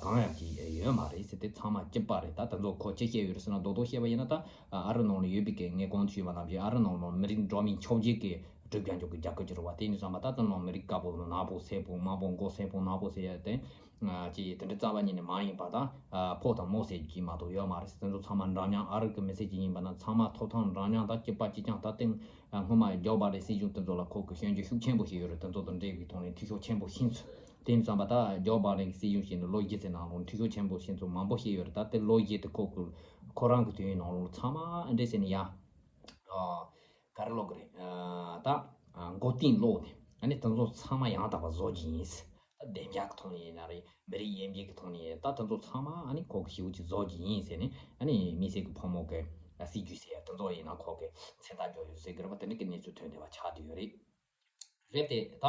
གང་ཡང་ཅིག་ཡོད་མ་རེད་ཟེར། དེ་ཚང་མ་གཅིག་པ་རེད། ད་དེ་ཚོ་ཁོ་ཅི་བཤད་ཡོད་རེད་ཟེར་ན་རྡོག་རྡོག་བཤད་པ་ཡིན་ན་ད་ཨ་རི་ནང་ལ་ཡོད་པའི་གི་ངས་གོང་དུ་ཞུས་པ་ནང་བཞིན་ཨ་རི་ནང་ལ་མི་རིགས་འགྲོ་མིན་ཆོས་བརྒྱུད་ཀྱི་སྒྲིག་ག་འཇོག་གི་རྒྱལ་ཁབ་ཅིག་རེད་པ། དེ་ཡིན་དུས་ཙམ་པ་ད་དེ་ནང་མི་རིགས་དཀར་པོ་དང་ནག་པོ་སེར་པོ་དམར་པོ་མགོ་སེར་པོ་ནག་པོ་ཟེར་ཡ་དེ་ཅིག་དེ་འདྲ་རྩ་བ་ཉིད་ནས་མ་ཡིན་པ་ད་ཕོ་དང་མོ་ཟེར་རྒྱུ་ཅིག་མ་གཏོགས་ཡོད་མ་རེད་ཟེར། དེ་ཚོ་ཚང་མ་འདྲ་མཉམ་ཨ་རི་གི་མི་སེར་ཅིག་ཡིན་པ་ན་ཚང་མ་ཐོབ་ཐང་འདྲ་མཉམ་ད་གཅིག་པ་གཅིག་རྐྱང་ད་དེ། སྔོན་མ་ཇོ་བྷའི་ཌེན་སྲིད་གཞུང་དེ་ཚོ་ལ་ཁོ་གི་སྐྱོན་བརྗོད་ཤུགས་ཆེན་པོ་ཞིག་ཡོད་རེད། དེ་ཚོ་དང་འབྲེལ་བའི་ཐོག་ནས་འཐུས་ཤོར་ཆེན་པོ་ཕྱིན་ཚུལ། དེ་ཡིན་ཙམ་པ་ད་ཇོ་བྷའི་ཌེན་སྲིད་གཞུང་ཞིག་ནས་ལོ་བརྒྱད་ཙམ་ནང་ལོགས་འཐུས་ཤོར་ཆེན་པོ་ཕྱིན་ཚུལ་མང་པོ་ཞིག་ཡོད་རེད། ད་དེ་ལོ་བརྒྱད་དེ་ཁོ་གི་ཁོ་རང་གི་དུས་ཡུན་ནང་ལོགས་ཚང་མ་འདྲེ་ཟེར་ནས་ཡ་ག་རེ་ལབ་གི་རེད། ད་མགོ་རྟིང་སློག་ནས་ཨ་ནི་དེ་ཚོ་ཚང་མ་ཡང་དག་པ་བཟོ་རྒྱུ་ཡིན། ད་བདེ་འཇགས་ཀྱི་ཐོག་ནས་ཡིན་ན་རེད། མི་རིགས་དབྱེ་འབྱེད་ཀྱི་ཐོག་ནས་ད་དེ་ཚོ་ཚང་མ་ཨ་ནི་ཁོ་གི་ཞེ་པོ་ཅིག་བཟོ་རྒྱུ་ཡིན་ཟེར་ནས་ཨ་ནི་དམིགས་བསལ་གྱི་ཕོ་མོ་གི་སྲིད་ཇུས་ཟེར་ཡ་དེ་ཚོ་ཡིན་ན་ཁོ་གི་མཚན་རྟགས་འཇོག་ཡོད་ཟེར་གི་རེད་པ། དེ་འདྲ་གི་གནས་ཚུལ་ཐོན་བསྡད་པ་ཆགས་བསྡད་ཡོད་རེད། རེད་དེ་ད་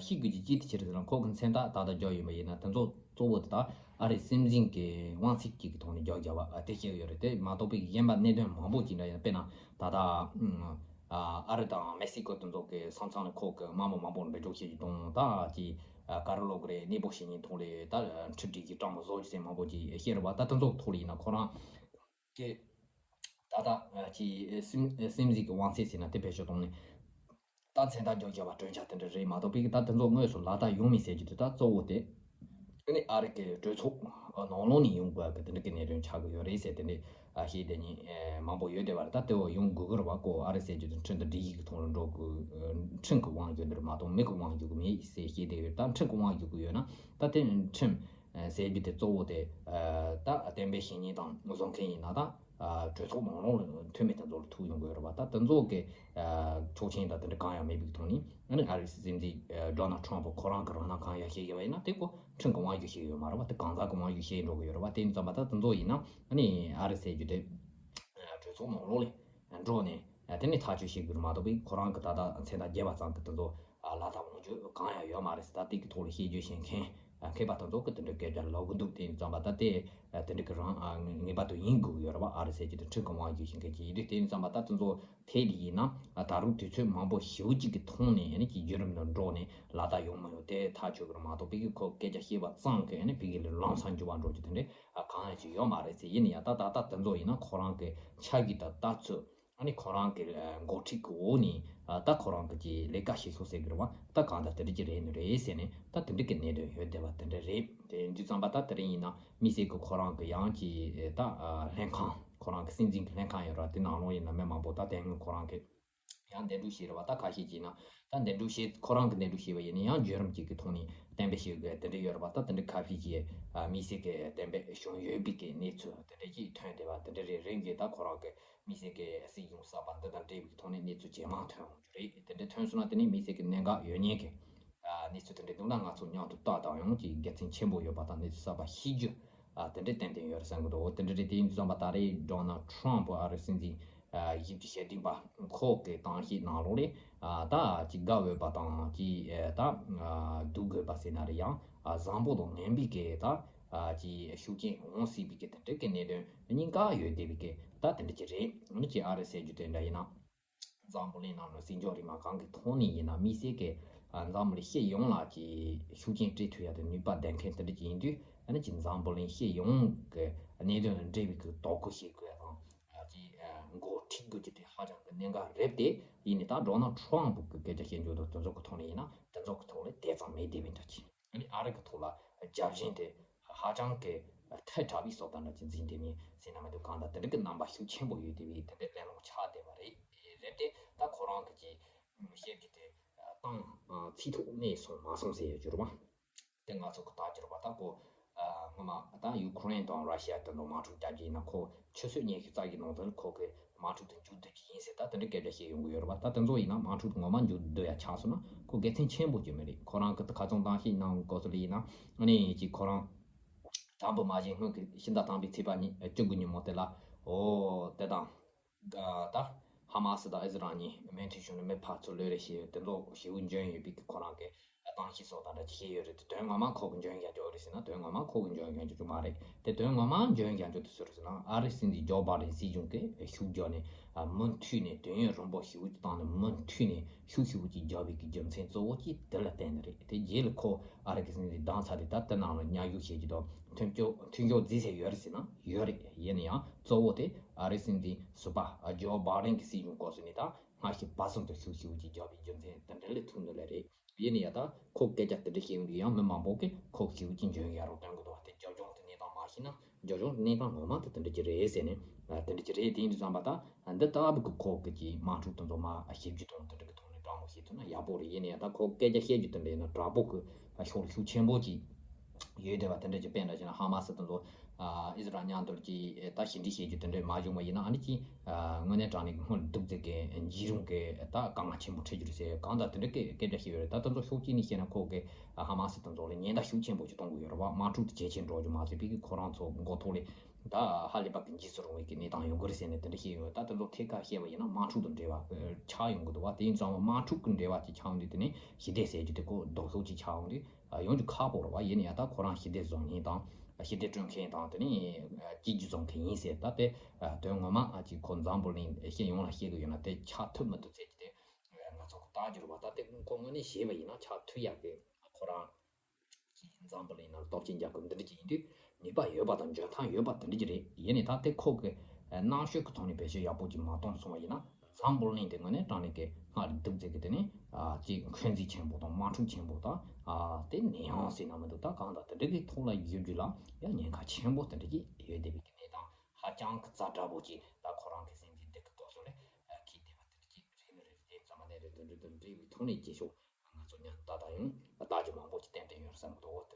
ཤེས་དགོས་ཀྱི་ཅི་དེ་ཕྱིར་ཟེར་ན་ཁོ་གི་མཚན་རྟགས་ད་ལྟ་འཇོག་ཡོད་པ་ཡིན་ན་དེ་ཚོ་གཙོ་བོ་དེ་ད་ཨ་རིའི་སྲིད་འཛིན་གྱི་དབང་ཚད་ཅིག་གི་ཐོག་ནས་འཇོག་བྱ་བ་དེ་བཤད་ཡོད་རེད། དེ་མ་གཏོགས་པའི་གཞན་པ་གནད་དོན་མང་པོ་ཅིག་འདྲ་ཡིན་དཔེར་ན་ད་ལྟ། ཨ་རི་དང་མེག་སི་ཀོ་དེ་ཚོ་གི་ས་མཚམས་ལ་ཁོ་གི་དམག་མི་མང་པོ་འགྲོ་འཇུག་བྱེད་ཀྱི་དང་ད་ཀྱི་ཀ་ར་ལོ་གི་རེད་གནས་སྤོ་བྱེད་མཁན་ཐོག་ལ་ད་ཁྲིམས་སྒྲིག་གི་གྲངས་མང་བཟོ་རྒྱུ་ཟེར་མང་པོ་ཅིག་བཤད་རེད་བ། ད་དེ་ཚོ་ཐོག་ལ་ཡིན་ན་ཁོ་རང་གི་ད་ལྟ་ཀྱི་སྲིད་སྲིད་འཛིན་གྱི་དབང་ཚད་ཟེར་ན་དེ་བེད་སྤྱོད་གཏོང་ནས་ད་མཚན་རྟགས་འཇོག་བྱ་བ་གྲོས་འཆར་དེ་འདྲ་རེད་མ་གཏོགས་པའི་ད་དེ་ཚོ་དངོས་སུ་ལག་བསྟར་ཡོང་མིན་ཟེར་རྒྱུ་དེ་ད་གཙོ་བོ་དེ། ཨ་ནི་ཨ་རི་གི་གྲོས་ཚོགས་ནང་ལོགས་ནས་ཡོང་དགོས་ཀྱི་དེ་འདྲ་གི་གནད་དོན་ཆགས་ཀྱི་ཡོད་རེད་ཟེར་དེ་འདྲ་བཤད་བསྡད་མཁན་མང་པོ་ཡོད་བསྡད་པ་རེད། ད་དེ་བ་ཡོང་དགོས་ཀྱི་རེད་བ། ཁོ་ཨ་རི་ཟེར་རྒྱུ་དེ་ཁྲིམས་དང་སྒྲིག་གཞི་གི་ཐོག་ལ་འགྲོ་དགོས། ཁྲིམས་ཀྱི་དབང་བསྒྱུར་འདི་རེད་མ་གཏོགས་མི་གི་དབང་བསྒྱུར་གི་མེད་ཟེར་བཤད་བསྡད་ཡོད། ད་ཁྲིམས་ཀྱི་དབང་བསྒྱུར་གི་ཡོད་ན་ད་དེ་ཁྲིམས་ཟེར་རྒྱུ་དེ་གཙོ་བོ་དེ་ད་གཏན་འབེབས་བྱེད་མཁན་དང་བཟོ་མཁན་ཡིན་ན་ད། གྲོས་ཚོགས་ནང་ལོགས་ལ་འཐུས་མི་དེ་ཚོ་ལ་ཐུག་ཡོང་དགོས་རེད་བ། ད་དེ་ཚོ་གི་ཆོག་མཆན་དང་དེ་འདྲ་གང་ཡང་མེད་པའི་ཐོག་ནས་ཨ་ནི་ཨ་རིའི་སྲིད་འཛིན་ཌོ་ནལ་ཊམ་ཕ་ཁོ་རང་གི་རང་སྣང་གང་ཡང་བཤད་ཀྱི་ཡོད་པ་ཡིན་ན་དེ་ཁོ་ཁྲིམས་ཀྱི་དབང་བསྒྱུར་བྱེད་ཀྱི་ཡོད་མ་རེད་བ། དེ་གང་ཟག་གི་དབང་བསྒྱུར་བྱེད་འགྲོ་གི་ཡོད་རེད་བ། དེ་ཡིན་ཙང་མ་ད་དེ་ཚོ་ཡིན་ན་ཨ་ནི་ཨ་རི་ཟེར་རྒྱུ་དེ་གྲོས་ཚོགས་ནང་ལོགས་ལ་འགྲོ་ནས་དེ་ནས་ཐག་གཅོད་བྱེད་དགོས་རེད་མ་གཏོགས་པའི་ཁོ་རང་གི་ད་ལྟ་མཚན་རྟགས་བརྒྱབ་པ་ཙམ་གྱིས་དེ་ཚོ་ལག་བསྟར་འོང་རྒྱུ་གང་ཡང་ཡོད་མ་རེད་ཟེར། ད་དེ་གི་ཐོག་ལ་བཤད་རྒྱུ་བྱེད་མཁན། མཁས་པ་དང་ཚོགས་ཀྱི་དེ་འདྲའི་སྐད་ཆ་ལབ་གི་འདུག་དེ་ཡིན་ཙང་མ་ད་དེ་དེ་འདྲའི་གི་རང་ངེས་པར་དུ་ཡིན་དགོས་ཀྱི་ཡོད་རེད་བ། ཨ་རི་ཟེར་གྱི་དེ་ཁྲིམས་ཀྱི་དབང་བསྒྱུར་བྱེད་མཁན་ཅིག་ཡིན་དུས་དེ་ཡིན་ཙང་མ་ད་དེ་ཚོ་ཐད་ལ་ཡིན་ན་ད་རུང་དུས་ཚོད་མང་པོ་ཞེ་པོ་ཅིག་གི་ཐོག་ནས་ཡང་ནི་ཀྱི་བརྒྱུད་རིམ་དུ་འགྲོ་ནས་ལག་བསྟར་ཡོང་མི་ཡོང་དེ་ཐག་ཆོད་ཀྱི་རེད་མ་གཏོགས་པའི་གི་ཁོ་སྐད་ཆ་བཤད་པ་ཙམ་གྱིས་ཡང་ནི་ཕ་གི་ལ་ལམ་སང་འགྱུར་བ་འགྲོ་རྒྱུ་དེ་འདྲ་གང་ཡང་ཅིག་ཡོད་མ་རེད་ཟེར། ཡིན་ན་ཡང་ད་ད་ད་དེ་ཚོ་ཡིན་ན་ཁོ་རང་གི་ཆ་གི་ད་ལྟ་ཚོད། ཨ་ནི་ཁོ་རང་གི་འགོ་ཁྲིད་ཀྱི་འོག་ནས་ད་ཁོ་རང་གི་ཅིག་ལས་ཀ་བྱེད་ཤོག་ཟེར་གི་རེད་བ། ད་གང་ལྟར་དེ་འདྲ་ཅིག་རེད་ནི་རེད་ཟེར་ནས་ད་དེ་འདྲ་གི་གནད་དོན་ཡོད་བསྡད་པ་དེ་འདྲ་རེད། དེ་ཡིན་དུས་ཙམ་པ་ད་དེ་རིང་ཡིན་ན་དམིགས་བསལ་གྱི་ཁོ་རང་གི་ཡང་ཅིག་ད་ལྷན་ཁང་ཁོ་རང་གི་སྲིད་འཛིན་གྱི་ལྷན་ཁང་ཡོད་ར། དེ་ནང་ལོགས་ཡིན་ན་མི་མང་པོ་ད་དེ་སྔོན་ཁོ་རང་གི་ཡང་འདེམས་སྒྲུག་བྱས་རེད་བ། ད་ཁ་ཤས་ཀྱིས་ན་ད་འདེམས་སྒྲུག་བྱས་ཁོ་རང་གི་འདེམས་སྒྲུག་བྱས་པ་ཡིན་ན་ཡང་བརྒྱུད་རིམ་ཅིག་གི་ཐོག་ནས་གཏན་འབེབས་བྱེད་དགོས་དེ་འདྲ་ཡོད་རེད་བ། ད་དེ་འདྲ་ཁ་ཤས་ཀྱིས་དམིགས་བསལ་གྱི་གཏན་འབེབས་བྱུང་ཡོད་པའི་གི་གནས་ཚུལ་དེ་འདྲ་ཅིག་ཐོན་བསྡད་པ་དེ་འདྲ་རེད། རིང་གི་ད་ཁོ་རང་གི་དམིགས་བསལ་གྱི་སྲིད་གཞུང་གསར་པ་འདི་དང་འབྲེལ་བའི་ཐོག་ནས་གནས་ཚུལ་ཇེ་མང་ཐོན་འོང་རྒྱུ་རེད། དེ་འདྲ་ཐོན་སོང་ན་དེ་ནས་དམིགས་བསལ་གྱི་གནད་འགག་ཡོད་མཁན་གྱི་གནས་ཚུལ་དེ་འདྲ་འདུག་ན་ང་ཚོ་མཉམ་དུ་ལྟ་དང་ཡོང་གི་དགེ་མཚན་ཆེན་པོ་ཡོད་པ་དང་གནས་ཚུལ་གསར་པ་ཤེས་རྒྱུ་དེ་འདྲ་ཏན་ཏན་ཡོད་རེད་བསམ་གྱི་འདུག་དེ་འདྲ་རེད། དེ་ཡིན་དུས་ཙམ་པ་ད་རེས་ཌོ་ནལ་ཊམ་ཕ་ཨ་རིའི་སྲིད་འཛིན་བཞི་བཅུ་ཞེ་བདུན་པ་ཁོ་གི་གཏམ་བཤད་ནང་ལོགས་ལས་ད་ཅིག་དགའ་འོས་པ་དང་ཅིག་ད་སྡུག་དགོས་པ་ཟེར་ན་རེད། ཡང་བཟང་པོ་དང་ངན་པའི་གི་ད་ཅིག་ཤུགས་རྐྱེན་འོང་སྲིད་པའི་གི་དེ་འདྲ་གི་གནད་དོན་གཉིས་ཀ་ཡོད་བསྡད་པའི་གི་ད་དེ་འདྲ་ཅིག་རེད། འདི་ཅིག་ཨ་རི་ཟེར་རྒྱུ་དེ་འདྲ་ཡིན་ན། འཛམ་བུ་གླིང་ནང་ལ་སྲིད་འབྱོར་རིག་དངོས་གང་གི་ཐོག་ནས་ཡིན་ན་དམིགས་བསལ་གྱི་འཛམ་བུ་གླིང་སྤྱི་ཡོངས་ལ་ཀྱི་ཤུགས་རྐྱེན་སྤྲད་ཐུབ་ཡ་དང་ནུས་པ་ལྡན་མཁན་དེ་འདྲ་ཅིག་ཡིན་དུས་ཨ་ནི་ཅིག་འཛམ་བུ་གླིང་སྤྱི་ཡོངས་ཀྱི་གནད་དོན་དང་འབྲེལ་བའི་གི་དོ་ཁུར་བྱེད་དགོས་དང་ཅིག་འགོ་ཁྲིད་དགོས་ཀྱི་དེ་ཧ་ཅང་གི་གནད་འགག་རེད་དེ། ཡིན་ནའི་ད་ཌོ་ནལ་ཊམ་ཕ་གི་སྐད་ཆ་བཤད་འཇོག་དང་དེ་ཚོ་གི་ཐོག་ནས་ཡིན་ན་དེ་ཚོ་གི་ཐོག་ལ་དེ་ཙམ་མེད་བསྡད་པའི་འདྲ་ཅིག་ཨ་ནི་ཨ་རི་གི་ཐོག་ལ་རྒྱབ་ཆེན་དེ་ཧ་ཅང་གི་ཐལ་དྲགས་པའི་བཟོ་ལྟ་འདྲ་ཅིག་འཛིན་བསྡད་མིན་ཟེར་ན་མི་འདུག་གང་ལྟར་དེ་འདྲ་གི་རྣམ་པ་ཤུགས་ཆེན་པོ་ཡོད་བསྡད་པའི་དེ་འདྲའི་གླེང་སློང་ཆགས་བསྡད་པ་རེད། རེད་དེ་ད་ཁོ་རང་གི་ཅིག་བཤད་རྒྱུ་དེ་གཏམ་ཚིག་ཐོག་གནས་སོང་མ་སོང་ཟེར་ཡ་ཅིག་རེད་བ། དེ་ང་ཚོ་གི་ལྟ་རྒྱུ་རེད་པ། ད་ཁོ་ཨ་སྔོན་མ་ད་ཡུ་ཁུ་རེན་དང་ར་ཤི་ཡ་དེ་ཚོ་དམག་འཁྲུག་རྒྱག་རྒྱུ་ཡིན་ན། ཁོ་ཆུ་ཚོད་ཉི་ཤུ་རྩ་བཞིའི་ནང་དུ་ཁོ་གི་དམག་འཁྲུག་དེ་མཇུག་བསྡུ་རྒྱུ་ཡིན་ཟེར། ད་དེ་འདྲའི་སྐད་ཆ་བཤད་ཡོང་གི་ཡོད་རེད་པ། ད་དེ་ཚོ་ཡིན་ན་དམག་འཁྲུག་དེ་ངོ་མ་མཇུག་བསྡུ་ཡ་ཆགས་སོང་ན་ཁོ་དགེ་མཚན་ཆེན་པོ་ཅིག་མ་རེད། ཁོ་རང་གི་ཁ་སང་གཏམ་བཤད་གནང་སྐབས་སུ་ལ་ཡིན་ན། ཨ་ནི་ཅིག་ཁོ་རང་དྲག་པོ་མ་བྱས་སྔོན་གྱི་ཕྱི་ཟླ་དང་པོའི་ཚེས་པ་ཉི་བཅུ་དགུ་ཉིན་མོ་དེ་ལ། འོ་དེ་དང་། ད་ཧ་མ་སི་དང་ཨི་ཟི་རལ་གཉིས་མོས་མཐུན་བྱུང་ནས་མི་ཕར་ཚུར་ལོས་རེས་བྱས་ཡོད། དེ་ཚོ་ཞེ་པོ་འཇོན་ཡོད་པའི་གི་ཁོ་རང་གི་གཏམ་བཤད་སོགས་དང་འདྲ་ཅིག་བཤད་ཡོད་རེད་དེ། དོན་ངོ་མ་ཁོ་གི་འཇོན་ཡག་ཅོག་རེད་ཟེར་ན་དོན་ངོ་མ་ཁོ་གི་འཇོན་ཡག་ཅོག་ཅོག་མ་རེད་དེ། དོན་ངོ་མ་འཇོན་ཡག་ཅོག་དེ་སུ་རེད་ཟེར་ན་ཨ་རི་སྲིད་འཛིན་ཇོ་བྷའི་ཌེན་སྲིད་གཞུང་གི་ཤུགས་རྒྱག་ནས་མུ་མཐུད་ནས་དུས་ཡུན་རིང་པོ་ཞེ་པོ་ཅིག་བཏང་ནས་མུ་མཐུད་ནས་ཤུགས་ཞེ་པོ་ཅིག་རྒྱག་པའི་གི་རྒྱུ་མཚན་གཙོ་བོ་གཅིག་དེ་ལ་བརྟེན་ནས་རེད། དེ་རྗེས་ལ་ཁོ་ཨ་རི་གི་སྲིད་འཛིན་བདམས་ཚར་རེད། ད་དེ་ནང་ལ་མཉམ་ཞུགས་བྱེད་རྒྱུ་དང་མཐུན་ཕྱོགས་མཐུན་ཕྱོགས་རྩིས་ཟེར་ཡོད་རེད་ཟེར་ན་ཡོད་རེད། ཡིན་ན་ཡང་གཙོ་བོ་དེ་ཨ་རི་སྲིད་འཛིན་ཟུར་པ་ཇོ་བྷའི་ཌེན་གྱི་སྲིད་གཞུང་སྐབས་སུ་ནས་ད་སྔ་ཕྱི་བར་གསུམ་དུ་ཤུགས་ཆེ་བོ་ཅིག་རྒྱག་པའི་རྒྱུ་མཚན་དེ་འདྲ་ལས་ཐུག་འདུག་ལེ་རེད། ཡིན་ན་ཡང་ད་ཁོ་སྐད་ཆ་དེ་འདྲ་བཤད་ཡོང་དུས་ཡང་མི་མང་པོ་གིས་ཁོ་ཤེས་བོ་ཅིག་འཇོན་ཡག་རོགས་སྟོན་གི་འདུག་བ། དེ་རྒྱབ་ལྗོངས་དེ་གནས་སྟངས་མ་ཤེས་ན་རྒྱབ་ལྗོངས་དེ་གནས་སྟངས་ངོ་མ་དེ་དེ་འདྲ་ཅིག་རེད་ཟེར་ནས་དེ་འདྲ་ཅིག་རེད། དེ་ཡིན་དུས་ཙམ་པ་ད་འདི་ལྟ་བུ་གི་ཁོ་གི་ཅིག་དམག་འཁྲུག་དེ་ཚོ་མར་ཞི་རྒྱུ་དང་དེ་འདྲ་གི་ཐོག་ནས་དྲང་མོ་བཤད་ཐུབ་ན་ཡག་པོ་རེད། ཡིན་ན་ཡང་ད་ཁོ་སྐད་ཆ་བཤད་རྒྱུ་དེ་འདྲ་ཡིན་ན་དྲག་པོ་གི་ཤུགས་ཤུགས་ཆེན་པོ་ཅིག་ཡོད་བསྡད་པ་དེ་འདྲ་ཅིག་དཔེ་འདྲ་བྱས་ན་ཧ་མ་སི་དེ་ཚོ་ཨ་ཨི་ཟི་རལ་མཉམ་དུ་ཀྱི་ད་ཞི་འགྲིག་བྱེད་རྒྱུ་དེ་འདྲས་མ་བྱུང་བ་ཡིན་ན་ཨ་ནི་ཅིག་ཨ་དངོས་གནས་དྲང་གནས་སྔོན་ལ་སྡུག་ཙེ་གི་འཇིགས་རུང་གི་ད་དཀའ་ངལ་ཆེན་པོ་འཕྲད་རྒྱུ་རེད་ཟེར་གང་ལྟར་དེ་འདྲ་སྐད་སྐད་ཆ་བཤད་ཡོད་རེད། ད་དེ་ཚོ་ཕྱོགས་གཅིག་ནས་བཤད་ན་ཁོ་གི་ཧ་མ་སི་དེ་ཚོ་ལ་ཉེན་བརྡ་ཤུགས་ཆེན་པོ་ཞིག་གཏོང་གི་ཡོད་རེད་བ། དམག་འཁྲུག་དེ་ཇེ་ཆེར་འགྲོ་རྒྱུ་མ་ཟད་པའི་གི་ཁོ་རང་ཚོ་མགོ་ཐོག་ལས་ད་ཧ་ལས་པ་གི་འཇིགས་སུ་རུང་བའི་གི་གནས་སྟངས་ཡོང་གི་རེད་ཟེར་ནས་དེ་འདྲ་བཤད་ཡོད། ད་དེ་ཚོ་ཐད་ཀར་བཤད་པ་ཡིན་ན་དམག་འཁྲུག་དང་འབྲེལ་བ་ཆགས་ཡོང་གི་འདུག་བ། དེ་ཡིན་ཙང་དམག་འཁྲུག་གི་འབྲེལ་བ་ཅིག་ཆགས་ཡོང་དུས་དེ་ནས་ཞི་བདེ་ཟེར་རྒྱུ་དེ་ཁོ་ལྡོག་ཕྱོགས་ཅིག་ཆགས་ཡོང་དུས། ཡོང་རྒྱུ་ཁག་པོ་རེད་བ། ཡིན་ན་ཡང་ད་ཁོ་རང་ཞི་བདེ་བཟོ་མཁན་དང་ཞི་བདེ་སྐྲུན་མཁན་དང་དེ་ནས་སྐྱིད་རྒྱུ་བཟོ་མཁན་ཡིན་ཟེར། ད་དེ་དོན་ངོ་མ་ཨ་ཅིག་ཁོ་འཛམ་བུ་གླིང་སྤྱི་ཡོངས་ལ་བཤད་གི་ཡོད་ན་དེ་ཆགས་ཐུབ་མི་ཐུབ་ཟེར་གྱི་དེ་ང་ཚོ་གི་ལྟ་རྒྱུ་རེད་བ། ད་དེ་ཁོ་དངོས་གནས་བྱས་པ་ཡིན་ན་ཆགས་ཐུབ་ཡག་གི་ཁོ་རང་གིས་འཛམ་བུ་གླིང་ནང་སྟོབས་ཆེན་རྒྱལ་ཁབ་འདི་འདྲ་ཅིག་ཡིན་དུས་ནུས་པ་ཡོད་པ་དང་འཇོན་ཐང་ཡོད་པ་དེ་འདྲ་ཅིག་རེད། ཡིན་ནའི་ད་དེ་ཁོ་གི་རྣམ་དཔྱོད་ཀྱི་ཐོག་ནས་བེད་སྤྱོད་ཡག་པོ་ཅིག་མ་གཏོང་སོང་བ་ཡིན་ན། འཛམ་བུ་གླིང་དེ་དངོས་གནས་དྲང་གནས་ཀྱི་སྔར་སྡུག་ཙེ་གི་དེ་ནས་ཨ་ཅིག་འཁོན་འཛིན་ཆེན་པོ་དང་དམག་འཁྲུག་ཆེན་པོ་དང་ཨ་དེ་ནས་ཡང་ཟེར་ན་མི་འདུག་ད་གང་ལྟར་དེ་འདྲ་གི་ཐོག་ལ་བསྒྱུར་རྒྱུ་ལ་ཡང་ཉེན་ཁ་ཆེན་པོ་དེ་འདྲ་ཅིག་ཡོད་བསྡད་པའི་གི་གནས་སྟངས་ཧ་ཅང་གི་ཛ་དྲག་པོ་ཅིག་ད་ཁོ་རང་གི་སྲིད་འཛིན་འདི་གི་སྐབས་སུ་ལ་ཨ་འཁེལ་བསྡད་པ་དེ་འདྲ་ཅིག་རེད་ནི་རེད། དེ་ཙམ་པ་ནས་རེད། དེ་འདྲ་དེ་འདྲའི་ཐོག་ནས་རྗེས་ཕྱོགས་ང་ཚོ་ཉམས་ལྟ་དང་ཡང་ལྟ་རྒྱུ་མང་པོ་ཅིག་ཏན་ཏན་ཡོད་རེད་བསམ་གི་འདུག